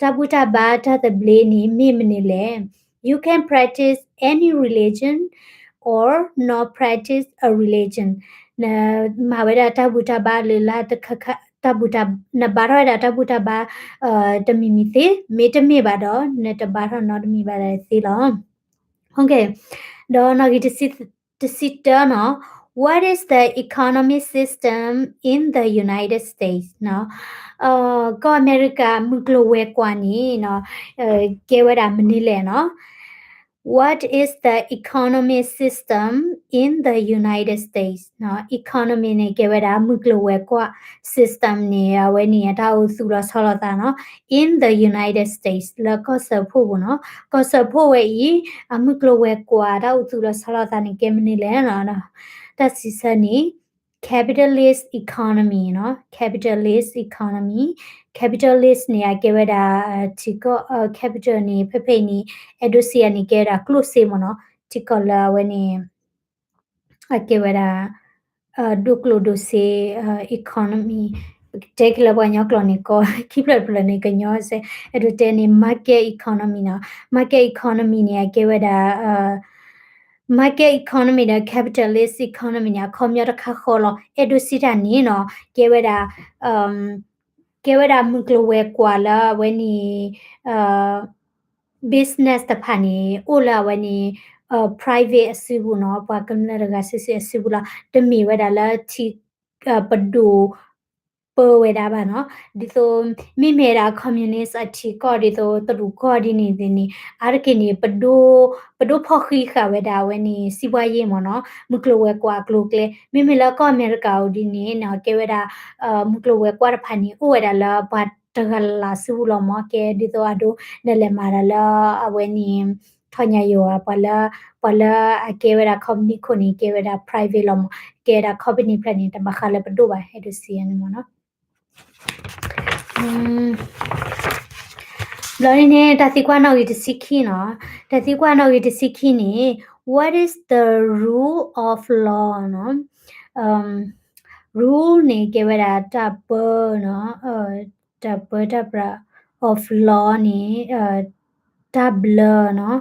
တၢ်ဘူၣ်တၢ်ဘါတၢ်သဘျ့န့ၣ် မ့ၢ်မနုၤလဲၣ်. You can practice any religion or not practice a religion. နမၤဝဲဒၣ်တၢ်ဘူၣ်တၢ်ဘါလၢ်လၢ်တခါခါ တၢ်ဘူၣ်တၢ် နဘါထီၣ်ဝဲဒၣ်တၢ်ဘူၣ်တၢ်ဘါ တမံၤမံၤသ့, မ့တမ့ၢ်ဘၣ်ဒီး နတဘါထီၣ်နီတမံၤဘၣ်ဒီးသ့လီၤ. ဒီးနီၣ်ဂံၢ်တဆံတၢနီၤ What is the economic system in the United States? ကီၢ်အမဲရကၤမုၢ်ကျိၤဝဲၤကွာ်န့ၣ် ကဲဝဲဒၣ်မနုၤလဲၣ်နီၤ. What is the economic system in the United States? Economy န့ၣ် ကဲဝဲဒၣ်မုၢ်ကျိၤဝဲၤကွာ် system န့ၣ် အဝဲန့ၣ် အတၢ်အိၣ်သူၣ်လီၤဆီလီၤသးနီၤ in the United States လၢကီၢ်စၢဖှိၣ်ပူၤနီၤ. ကီၢ်စၢဖှိၣ်ဝဲအံၤ အမုၢ်ကျိၤဝဲၤကွာ်တၢ်အိၣ်သူၣ်လီၤဆီလီၤသးန့ၣ် ကဲမနုၤလဲၣ်နီၤ. တၢ်စံးဆၢန့ၣ် capitalist economy နီၤ. Capitalist economy, capitalist န့ၣ် အကဲဝဲဒၣ် ထံကီၢ် capital န့ၣ် ဖဲဖဲအံၤန့ၣ် အဲၣ်ဒိးစံးယၤန့ၣ် ကဲဝဲဒၣ်ကျိၣ်စ့မ့ၢ်နီၤ. ထံကီၢ်လၢအဝဲန့ၣ် အကဲဝဲဒၣ် ဒိၣ်ကျိၣ်ဒိၣ်စ့ economy တဲက့ၤလၢပှၤကညီကျိာ်န့ၣ် ကီး ခံဖျၢၣ်တဖျၢၣ်န့ၣ် ကညီစဲး အဲၣ်ဒိးတဲန့ၣ် market economy နီၤ. Market economy န့ၣ် အကဲဝဲဒၣ် market economy ဒီး capitalist economy န့ၣ် အခီပညီတခါဃီလီၤ. အဲၣ်ဒိးစံးတၢ်န့ၣ်နီၤ ကဲဝဲဒၣ် ကဲဝဲဒၣ်မုၢ်ကျိၤဝဲၤကွာ်လၢအဝဲန့ၣ် business တဖၣ်န့ၣ် အိၣ်လၢအဝဲန့ၣ် private အစုပူၤနီၤ, ပှၤကမျၢၢ်တဂၤစုာ်စုာ်အစုပူၤလီၤ. တမ့ၢ်ဝဲဒၣ်လၢထံ ပဒိၣ်ပၢဝဲဒၣ်ဘၣ်နီၤ. ဒ်သိး မ့မ့ၢ်ဝဲဒၣ် communist အထံကီၢ် ဒ်သိးတရူးကီၢ်ဒ်န့ၣ်န့ၣ် အါတက့ၢ်န့ၣ် ပဒိၣ် ပဒိၣ်ဖီၣ်ဃံးဃာ်ဝဲဒၣ်အဝဲန့ၣ် စံးဘှါယ့ၢ်မ့ၢ်နီၤ, မုၢ်ကျိၤဝဲၤကွာ်အကျိၤအကျဲ. မ့မ့ၢ်လၢကီၢ်အမဲရကၤအိၣ်ဒ်န့ၣ်နီၤ ကဲဝဲဒၣ် မုၢ်ကျိၤဝဲၤကွာ်တဖၣ်န့ၣ် အိၣ်ဝဲဒၣ်လၢပှၤတဂၤလၢ်လၢ်စုပူၤလီၤမ့ၢ် ကဲဒ်သိးအဒိ နလဲၤမၤတၢ်လၢအဝဲန့ၣ် ထီၣ်ညါယိာ်ဧါ, ပှၤလၢ ပှၤလၢအကဲဝဲဒၣ် company ခိၣ်န့ၣ် ကဲဝဲဒၣ် private လီၤမ့ၢ်, ကဲဝဲဒၣ် company ဖျၢၣ်န့ၣ် တဘၣ်ဃးလၢပဒိၣ်ဘၣ် အဲၣ်ဒိးစံးန့ၣ်မ့ၢ်နီၤ. ဘျီန့ၣ် တၢ်သံကွၢ်နီၣ်ဂံၢ်တဆံခံနီၤ, တၢ်သံကွၢ်နီၣ်ဂံၢ်တဆံခံန့ၣ် What is the rule of law နီၤ. rule န့ၣ် ကဲဝဲဒၣ်တၢ်ပၢနီၤ, တၢ်ပၢတၢ်ပြး of law န့ၣ် တၢ်ဘျၢနီၤ.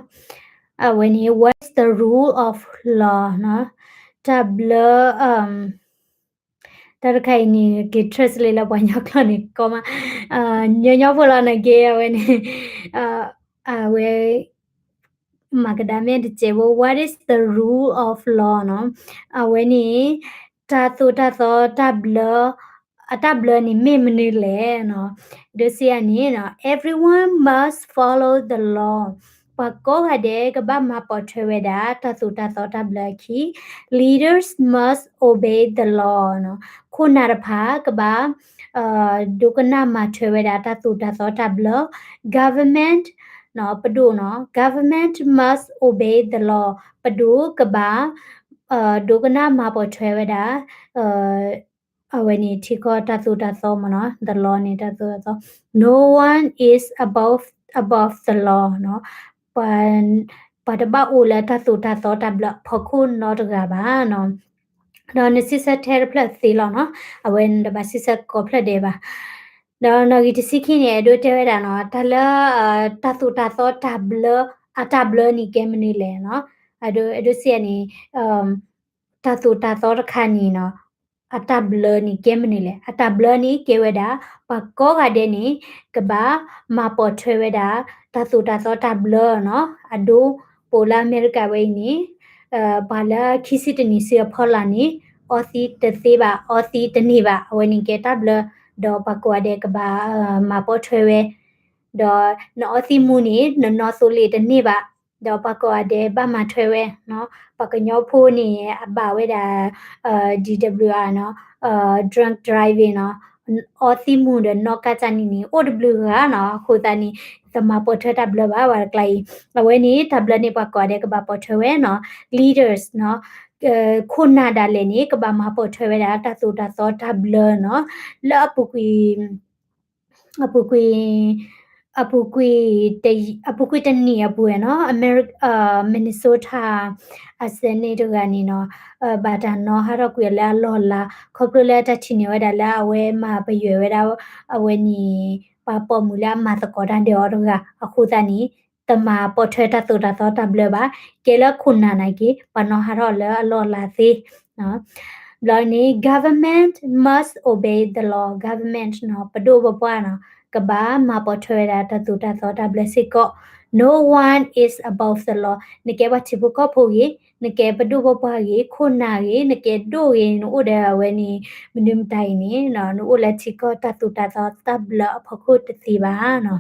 အဝဲန့ၣ် what is the rule of law နီၤ, တၢ်ဘျၢ တၢ်တခါအံၤန့ၣ် က့ၤ translate လၢပှၤကညီကျိာ်န့ၣ် ကီမး, ညီညီဖိလီၤန့ၣ်က့ၤ အဝဲန့ၣ် အဝဲ မၤကဒါမ့ၢ်တစဲးဖိ what is the rule of law နီၤ, အဝဲန့ၣ် တၢ်သိၣ်တၢ်သီတၢ်ဘျၢ အတၢ်ဘျၢန့ၣ်မ့ၢ်မနုၤလဲၣ်နီၤ. ဒိးစံးယၤန့ၣ် everyone must follow the law, ပှၤကိးဂၤဒဲးကဘၣ်မၤပိာ်ထွဲဝဲဒၣ် တၢ်သိၣ်တၢ်သီတၢ်ဘျၢအခံ, leaders must obey the law နီၤ, ခိၣ်နၢ်တဖၣ်ကဘၣ် ဒိကနၣ်မၤထွဲဝဲဒၣ်တၢ်သိၣ်တၢ်သီတၢ်ဘျၢ, government နီၤ ပဒိၣ်နီၤ government must obey the law ပဒိၣ်ကဘၣ် ဒိကနၣ်မၤပိာ်ထွဲဝဲဒၣ် အဝဲန့ၣ်ထံကီၢ်တၢ်သိၣ်တၢ်သီမ့ၢ်နီၤ the law န့ၣ်တၢ်သိၣ်တၢ်သီ no one is above above the law နီၤ ပှၤတဘၣ်အိၣ်လၢတၢ်သိၣ်တၢ်သီတၢ်ဘျၢအဖီခိၣ်နီတဂၤဘၣ်နီၤ. ဒီးနစံးဆၢထဲတဖျၢၣ်သ့လီၤနီၤ အဝဲနတဘၣ်စံးဆၢကိးဖျၢၣ်ဒဲးဘၣ်. ဒီးနီၣ်ဂံၢ်တဆံခံန့ၣ် အဲၣ်ဒိးတဲဝဲဒၣ်နီၤ တၢ်လၢ တၢ်သိၣ်တၢ်သီတၢ်ဘျၢ အတၢ်ဘျၢန့ၣ်ကဲမနုၤလဲၣ်နီၤ. အဲၣ်ဒိးစံးန့ၣ် တၢ်သိၣ်တၢ်သီတခါန့ၣ်နီၤ အတၢ်ဘျၢန့ၣ်ကဲမနုၤလဲၣ်. အတၢ်ဘျၢန့ၣ်ကဲဝဲဒၣ် ပှၤကိးဂၤဒဲးန့ၣ် ကဘၣ်မၤပိာ်ထွဲဝဲဒၣ် တၢ်သိၣ်တၢ်သီတၢ်ဘျၢနီၤ. အဒိ ပအိၣ်လၢအမဲရကၤဝဲအံၤန့ၣ် ပှၤလၢခံဆံတနံၣ်ဆူအဖီလာ်န့ၣ် အီသံးတသ့ဘၣ်, အီသံးတန့ၢ်ဘၣ်, အဝဲန့ၣ်ကဲတၢ်ဘျၢ, ဒီးပှၤကိးဂၤဒဲးကဘၣ် မၤပိာ်ထွဲဝဲ, ဒီးနအီသံးမူန့ၣ် နနီၣ်သိလ့ၣ်တန့ၢ်ဘၣ်, ဒီးပှၤကိးဂၤဒဲးဘၣ်မၤထွဲဝဲ, ပှၤကညီဖိန့ၣ် အဘၣ်ဝဲဒၣ် DWI နီၤ, drunk driving နီၤ, အီသံးမူဒီးနီၣ်ကါတၢ်န့ၣ်န့ၣ် အိၣ်တဘျုးဂၤနီၤ, အဃိသတးန့ၣ် တမၤပိာ်ထွဲတၢ်ဘျၢဘၣ် ပှၤတကျါအံၤ, အဝဲန့ၣ် တၢ်ဘျၢန့ၣ် ပှၤကိးဂၤဒဲးကဘၣ်ပိာ်ထွဲဝဲနီၤ, leaders နီၤ, ခိၣ်နၢ်ဒၣ်လဲာ်န့ၣ် ကဘၣ်မၤပိာ်ထွဲဝဲဒၣ် တၢ်သိၣ်တၢ်သီတၢ်ဘျၢနီၤ, လၢအပူၤကွံာ် အပူၤကွံာ် အပူၤကွံာ်တ အပူၤကွံာ်တနံၣ်အပူၤနီၤ, Minnesota အစဲးန့ၣ်တဂၤန့ၣ်နီၤ, ဘၣ်တၢ်နီၤဟးထီၣ်ကွံာ်အီၤလၢအလီၢ်လၤ, ခီဖျိလၢတၢ်ထံၣ်န့ၢ်ဝဲဒၣ်လၢအဝဲမၤပယွဲၢ်ဝဲဒၣ် အဝဲန့ၣ် ပှၤပိာ်မုၣ်လၢအမၤသကိးတၢ်ဒီးအီၤတဂၤ, အဃိသတးန့ၣ် တမၤပိာ်ထွဲတၢ်သိၣ်တၢ်သီတၢ်ဘျၢဘၣ်, ကဲလၢခိၣ်နၢ်နာ်က့ ပှၤနီၤဟးထီၣ်လၢအလီၢ်လၤသ့ ဘျီန့ၣ် government must obey the law, government နီၤ, ပဒိၣ်ပပှၢ်နီၤ, ကဘၣ်မၤပိာ်ထွဲဝဲဒၣ်တၢ်သိၣ်တၢ်သီတၢ်ဘျၢစ့ၢ်ကီး, no one is above the law, နကဲပှၤထံဖိကီၢ်ဖိဂ့ၤ, နကဲပဒိၣ်ပပှၢ်ဂ့ၤ, ခိၣ်နၢ်ဂ့ၤ, နကဲဒိၣ်ဂ့ၤ, နအိၣ်ဒီးအဝဲန့ၣ် မနုၤမတၤအံၤန့ၣ် နအိၣ်လၢထံကီၢ်တၢ်သိၣ်တၢ်သီတၢ်ဘျၢအဖီခိၣ်တသ့ဘၣ်နီၤ.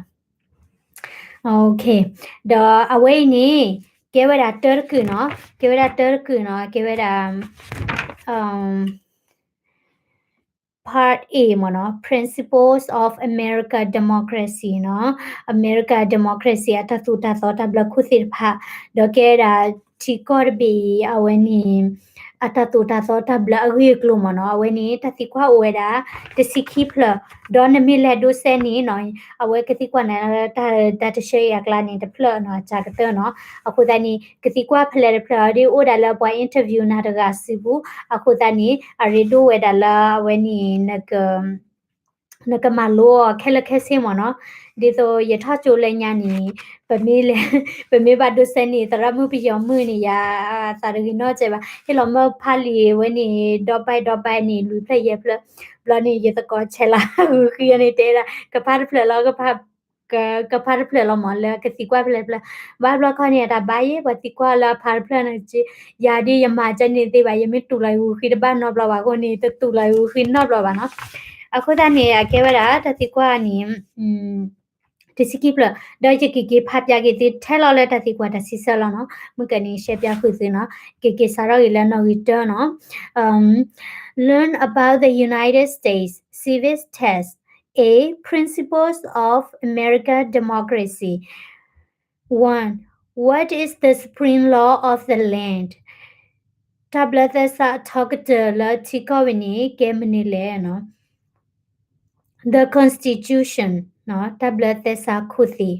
ဒီးအဝဲအံၤန့ၣ် ကဲဝဲဒၣ်တၢတကုာ်နီၤ, ကဲဝဲဒၣ်တၢတကုာ်နီၤ, ကဲဝဲဒၣ် part A မ့ၢ်နီၤ, Principles of America Democracy နီၤ, America Democracy အတၢ်သိၣ်တၢ်သီတၢ်ဘျၢခိၣ်သ့ၣ်တဖၣ်, ဒီးကဲဝဲဒၣ်ထံကီၢ်တဘ့ၣ်အံၤ အဝဲန့ၣ် အတၢ်သိၣ်တၢ်သီတၢ်ဘျၢအဂ့ၢ်အကျိၤမ့ၢ်နီၤ, အဝဲန့ၣ် တၢ်သံကွၢ်အိၣ်ဝဲဒၣ် တဆံခံဖျၢၣ်, ဒီးနမ့ၢ်လဲၤဒိးစဲန့ၣ်နီၤ, အဝဲကသံကွၢ်နၤလၢတၢ်တဆၢအံၤအကျါန့ၣ် တဖျၢၣ်နီၤ, အစှၤကတၢၢ်နီၤ, အဃိသတးန့ၣ် ကသံကွၢ်ဖဲလဲၣ်တဖျၢၣ်ဒီးအိၣ်ဒၣ်လၢပှၤ interview နၤတဂၤစုပူၤ, အဃိသတးန့ၣ် အရ့ဒိၣ်ဝဲဒၣ်လၢအဝဲန့ၣ် နကမၤလိအီၤခဲလၢာ်ခဲဆ့မ့ၢ်နီၤ, ဒ်သိးယထီၣ်ကၠိလၢညါန့ၣ် ပမ့ၢ်လဲၤ ပမ့ၢ်ဘၣ်ဒိးစဲန့ၣ် သရၣ်မုၣ်ပယီၤမုၣ်န့ၣ် ယသးတဂ့ၤနီတစဲးဘၣ်, ဟ့ၣ်လီၤမၢ်ဖးလံာ်ဝဲန့ၣ် ဒီဘဲၣ်ဒီဘဲၣ်န့ၣ် လွံၢ်ဖျၢၣ်ယဲၢ်ဖျၢၣ်, ဘျီန့ၣ် ယသကိးဆဲးလၢ ဂုၤဃံန့ၣ်တဲဒၣ် ကဖးတဖျၢၣ်လီၤ ကဖးတဖျၢၣ်လီၤမ့ၢ် လၢကသံကွၢ်ဖဲလဲၣ်တဖျၢၣ်, ဘၣ်ဘျီခီန့ၣ် အတၢ်ဘၣ်ယဲ ပှၤသံကွၢ်လၢအဖးတဖျၢၣ်န့ၣ်, ယၤဒ်ယမၤကဲန့ၣ်သ့ဘၣ်, ယမ့ၢ်တူၢ်လီၤဂုၤဃံတဘၣ်နီတဘျီဘၣ်အဃိန့ၣ် တတူၢ်လီၤဂုၤဃံနီတဘျီဘၣ်နီၤ. အဃိသတးန့ၣ် အကဲဝဲဒၣ်တၢ်သံကွၢ်န့ၣ် တဆံခံဖျၢၣ်, ဒီးယကက့ၤဖးပၠးက့ၤသုထဲလီၤလၢတၢ်သံကွၢ်တၢ်ဆံဆၢလီၤနီၤ, မုၢ်ကနံၤရှဲပၠးဃုာ်သုနီၤ, ကက့ၤစးထီၣ်ဂ့ၤလၢနီၣ်ဂံၢ်တၢနီၤ. Learn about the United States civics test, A, principles of American democracy. One, what is the supreme law of the land? တၢ်ဘျၢသဲစးအထီကတၢၢ်လၢထံကီၢ်ဝဲန့ၣ် ကဲမနုၤလဲၣ်နီၤ. The Constitution နီၤ, တၢ်ဘျၢသဲစးခိၣ်သ့ၣ်.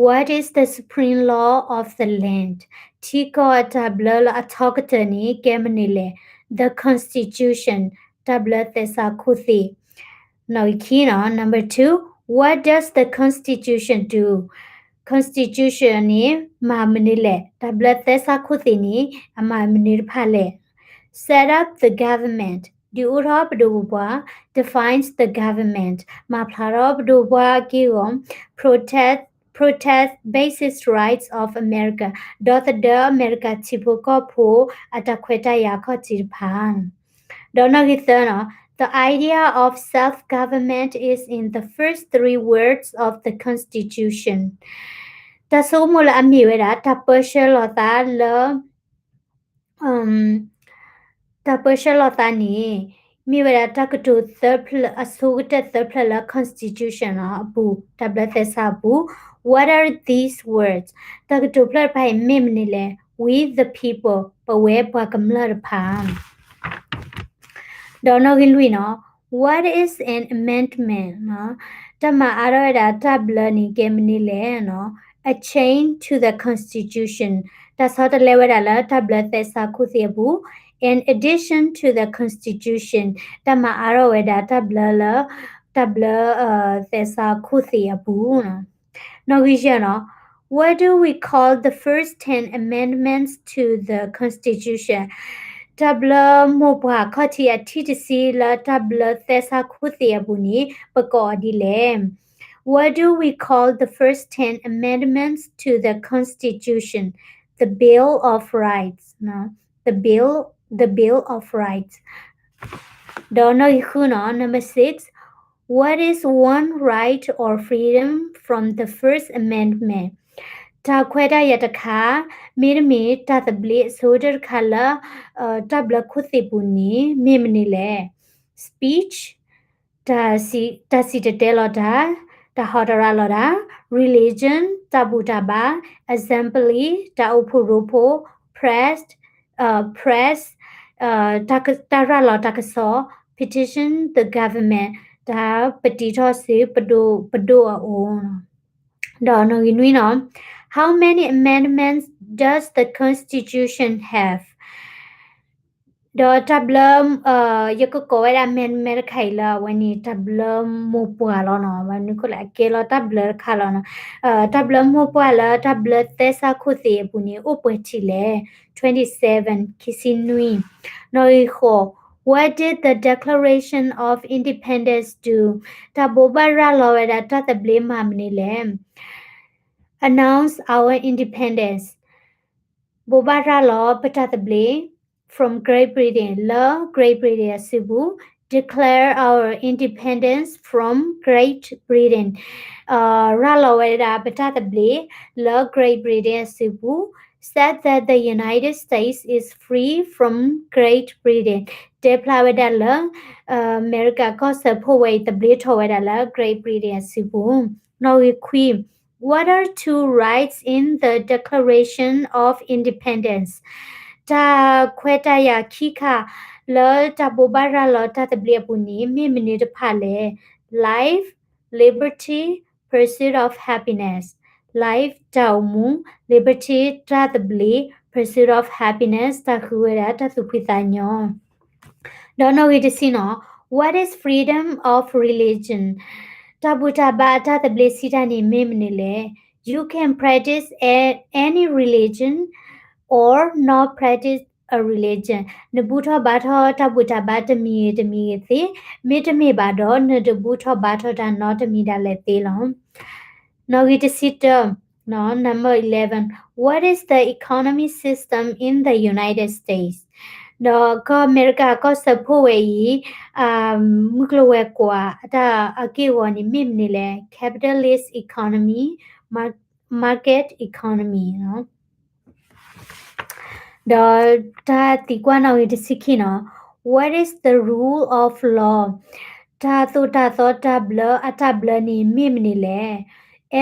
What is the supreme law of the land? ထံကီၢ်အတၢ်ဘျၢလၢအထီကတၢၢ်န့ၣ် ကဲမနုၤလဲၣ်. The Constitution တၢ်ဘျၢသဲစးခိၣ်သ့ၣ်. နီၣ်ဂံၢ်ခံနီၤ, number two, what does the Constitution do? Constitution န့ၣ် မၤမနုၤလဲၣ်, တၢ်ဘျၢသဲစးခိၣ်သ့ၣ်န့ၣ် အမၤမနုၤတဖၣ်လဲၣ်. Set up the government, ဒုးအိၣ်ထီၣ်ပဒိၣ်ပပှၢ်, defines the government, မၤဖျါထီၣ်ပဒိၣ်ပပှၢ်အက့ၢ်အဂီၤ, protect, protect basic rights of America, ဒီသဒၢအမဲရကၤထံဖိကီၢ်ဖိ အတၢ်ခွဲးတၢ်ယာ်အခီၣ်ထံးတဖၣ်. ဒီးနီၣ်ဂံၢ်သၢနီၤ, the idea of self-government is in the first three words of the Constitution. တၢ်ဆိကမိၣ်လၢအမ့ၢ်ဝဲဒၣ် တၢ်ပၢဆှၢလီၤသးလၢ တၢ်ပၢဆှၢလီၤသးန့ၣ် မ့ၢ်ဝဲဒၣ်တၢ်ကတိၤသၢဖျၢၣ် အဆိကတၢၢ်သၢဖျၢၣ်လၢ Constitution နီၤ အပူၤ, တၢ်ဘျၢသဲစးအပူၤ. What are these words? တၢ်ကတိၤဖျၢၣ်တဖၣ်အံၤမ့ၢ်မနုၤလဲၣ်. We the people, ပဝဲပှၤကမျၢၢ်တဖၣ် ဒီးနီၣ်ဂံၢ်လွံၢ်နီၤ, what is an amendment နီၤ, တၢ်မၤအါထီၣ်ဝဲဒၣ်တၢ်ဘျၢန့ၣ် ကဲမနုၤလဲၣ်နီၤ, a change to the constitution, တၢ်ဆီတလဲဝဲဒၣ်လၢတၢ်ဘျၢသဲစးခိၣ်သ့ၣ်အပူၤ, an addition to the constitution, တၢ်မၤအါထီၣ်ဝဲဒၣ်တၢ်ဘျၢလၢ တၢ်ဘျၢ သဲစးခိၣ်သ့ၣ်အပူၤ နီၣ်ဂံၢ်ယဲၢ်နီၤ, what do we call the first ten amendments to the Constitution? တၢ်ဘျၢမိၢ်ပှၢ်ခီၣ်ထံးအထံၣ်တဆံလၢတၢ်ဘျၢသဲစးခိၣ်သ့ၣ်အပူၤန့ၣ် ပကိးအီၤဒ်လဲၣ်. What do we call the first ten amendments to the Constitution? The Bill of Rights, the Bill the Bill of Rights. ဒီးနီၣ်ဂံၢ်ဃုနီၤ, number six, what is one right or freedom from the First Amendment? တၢ်ခွဲးတၢ်ယာ်တခါ မ့တမ့ၢ်တၢ်သဘျ့အဆိကတၢၢ်တခါလၢ တၢ်ဘျၢခိၣ်သ့ၣ်ပူၤန့ၣ် မ့ၢ်မနုၤလဲၣ်. Speech, တၢ်စံၣ်တဲၤတဲလီၤတၢ်, တၢ်ဟီတရၣ်လီၤတၢ်, religion, တၢ်ဘူၣ်တၢ်ဘါ, assembly, တၢ်အိၣ်ဖှိၣ်ရိဖှိၣ်, press, press, တၢ်ရၤလီၤတၢ်ကစီၣ်, petition the government, တၢ်ပတံထီၣ်ဆူပဒိၣ်အအိၣ်. ဒီးနီၣ်ဂံၢ်နွံနီၤ, how many amendments does the Constitution have? ဒီးတၢ်ဘျၢ ယကကိးဝဲဒၣ် amendment တခါအံၤလၢအဝဲန့ၣ် တၢ်ဘျၢမိၢ်ပှၢ်လီၤနီၤ, ဘၣ်မနုၤဃိလဲၣ် အကဲလီၤတၢ်ဘျၢတခါလီၤနီၤ. တၢ်ဘျၢမိၢ်ပှၢ်လၢတၢ်ဘျၢသဲစးခိၣ်သ့ၣ်အပူၤန့ၣ် အိၣ်ပှဲၤထံးလဲၣ်. twenty-seven, ခံဆံနွံ. နီၣ်ဂံၢ်ဃိး, what did the Declaration of Independence do? တၢ်ဘိးဘၣ်ရၤလီၤဝဲဒၣ်တၢ်သဘျ့မၤမနုၤလဲၣ်. Announce our independence, ဘိးဘၣ်ရၤလီၤပတၢ်သဘျ့ from Great Britain, လၢ Great Britain အစုပူၤ, declare our independence from Great Britain, ရၤလီၤဝဲဒၣ်ပတၢ်သဘျ့ လၢ Great Britain အစုပူၤ, said that the United States is free from Great Britain, တဲဖျါဝဲဒၣ်လၢ အမဲရကၤကီၢ်စၢဖှိၣ်ဝဲအံၤ သဘျ့ထီၣ်ဝဲဒၣ်လၢ Great Britain အစုပူၤ. နီၣ်ဂံၢ်ခွံ, what are two rights in the Declaration of Independence? တၢ်ခွဲးတၢ်ယာ်ခံခါ လၢတၢ်ဘိးဘၣ်ရၤလီၤတၢ်သဘျ့အပူၤန့ၣ် မ့ၢ်မနုၤတဖၣ်လဲၣ်. Life, liberty, pursuit of happiness. Life, တၢ်အိၣ်မူ, liberty, တၢ်သဘျ့, pursuit of happiness, တၢ်ဃုဝဲဒၣ်တၢ်သူၣ်ဖှံသးညီ. ဒီးနီၣ်ဂံၢ်တဆံနီၤ, what is freedom of religion? တၢ်ဘူၣ်တၢ်ဘါအတၢ်သဘျ့စံးတၢ်န့ၣ်မ့ၢ်မနုၤလဲၣ်. You can practice a- any religion or not practice a religion. နဘူၣ်ထီၣ်ဘါထီၣ်တၢ်ဘူၣ်တၢ်ဘါတမံၤဂ့ၤတမံၤဂ့ၤသ့, မ့တမ့ၢ်ဘၣ်ဒီး နတဘူၣ်ထီၣ်ဘါထီၣ်တၢ်နီတမံၤဒၣ်လဲာ်သ့လီၤ. နီၣ်ဂံၢ်တဆံတၢ, number eleven, what is the economy system in the United States? ဒီးကီၢ်အမဲရကၤကီၢ်စၢဖှိၣ်ဝဲအံၤ မုၢ်ကျိၤဝဲၤကွာ်အတၢ်အက့ၢ်အဂီၤန့ၣ် မ့ၢ်မနုၤလဲၣ်. Capitalist economy, mar- market economy. ဒီးတၢ်သံကွၢ်နီၣ်ဂံၢ်တဆံခံနီၤ, what is the rule of law? တၢ်သိၣ်တၢ်သီတၢ်ဘျၢအတၢ်ဘျၢန့ၣ်မ့ၢ်မနုၤလဲၣ်.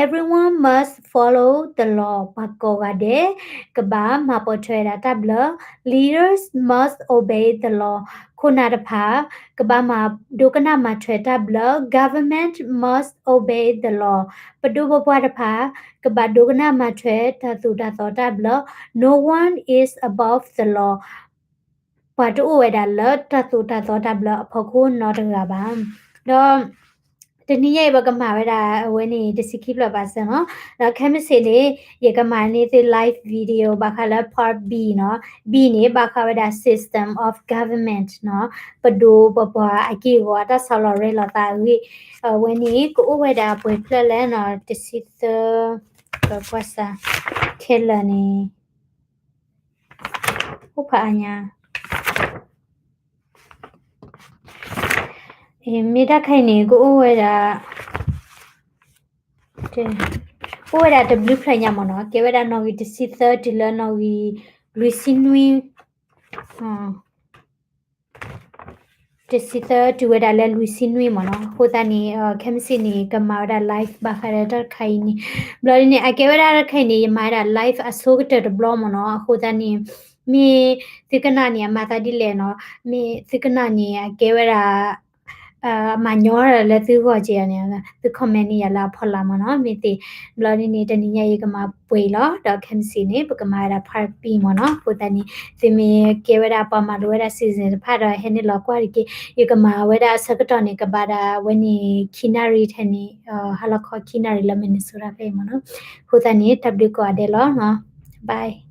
Everyone must follow the law. ပှၤကိးဂၤဒဲး ကဘၣ်မၤပိာ်ထွဲဝဲဒၣ်တၢ်ဘျၢ. Leaders must obey the law. ခိၣ်နၢ်တဖၣ် ကဘၣ်မၤဒိကနၣ်မၤထွဲတၢ်ဘျၢ. Government must obey the law. ပဒိၣ်ပပှၢ်တဖၣ် ကဘၣ်ဒိကနၣ်မၤထွဲတၢ်သိၣ်တၢ်သီတၢ်ဘျၢ. No one is above the law. ပှၤတအိၣ်ဝဲဒၣ်လၢတၢ်သိၣ်တၢ်သီတၢ်ဘျၢအဖီခိၣ်နီတဂၤဘၣ်. ဒီး တနံၤညါအံၤ ပကမၤဝဲဒၣ်အဝဲန့ၣ် တဆံခံဖျၢၣ်ဘၣ်ဆၣ်နီၤ. ဒီးခဲမုၢ်ဆ့ၣ်န့ၣ် ယကမၤန့ၢ်သု live video ဘၣ်ဃးလၢ part B နီၤ. B န့ၣ် ဘၣ်ဃးဝဲဒၣ် system of government နီၤ. ပဒိၣ်ပပှၢ်အက့ၢ်အဂီၤ တၢ်ဆီလီၤရဲၣ်လီၤသးအဂ့ၢ်. အဝဲန့ၣ် ကအိၣ်ဝဲဒၣ်ပှဲၤဖျၢၣ်လဲၣ်နီၤ. တဆံသၢ, ပကွၢ်စၢ် ခဲလၢာ်န့ၣ် အိၣ်ဖးအါညါ မ့ၢ်တၢ်ခါအံၤန့ၣ် ကအိၣ်ဝဲဒၣ်, အိၣ်ဝဲဒၣ်တဘျုးဖျၢၣ်ညါမ့ၢ်နီၤ. ကဲဝဲဒၣ်နီၣ်ဂံၢ်တဆံသၢတုၤလၢနီၣ်ဂံၢ်လွံၢ်ဆံနွံ, တဆံသၢတုၤဝဲဒၣ်လၢလွံၢ်ဆံနွံမ့ၢ်နီၤ. အဃိသတးန့ၣ် ခဲမုၢ်ဆ့ၣ်န့ၣ် ကမၤဝဲဒၣ် live ဘၣ်ဃးဒီးတၢ်တခါအံၤန့ၣ်. ဘျီဒ်န့ၣ် အကဲဝဲဒၣ်တၢ်တခါအံၤန့ၣ် ယမၤဝဲဒၣ် live အဆိကတၢၢ်တဘျီမ့ၢ်နီၤ. အဃိသတးန့ၣ် မ့ၢ်သုကနၣ်န့ၣ် အမၤသးဒ်လဲၣ်နီၤ. မ့ၢ်သုကနၣ်န့ၣ် အကဲဝဲဒၣ် အမၤညီလၢသုဂီၢ်က့ၤန့ၣ် သု comment န့ၢ်ယၤလၢအဖီလာ်မ့ၢ်နီၤ. မ့ၢ်သ့ ဘျီဒ်န့ၣ် တနံၤညါအံၤ ယကမၤပှဲၤအံၤလီၤ. ဒီးခဲမုၢ်ဆ့ၣ်န့ၣ် ပကမၤဝဲဒၣ် part B မ့ၢ်နီၤ. အဃိသတးန့ၣ် သုမ့ၢ်ကဲဝဲဒၣ်ပှၤမၤလိဝဲဒၣ် season တဖၣ်ဒီး ဟဲနုာ်လီၤကွၢ်တက့ၢ်. ယကမၤဝဲဒၣ်အဆၢကတီၢ်န့ၣ် ကဘၣ်ဒၣ်ဝဲန့ၣ် ခံနၣ်ရံၣ်ထဲန့ၣ်, ဟါလီၤခီခံနၣ်ရံၣ်လၢ Minnesota ဖဲအံၤမ့ၢ်နီၤ. အဃိသတးန့ၣ် တၢ်ဘျုးကိးဂၤဒဲးလီၤနီၤ. Bye.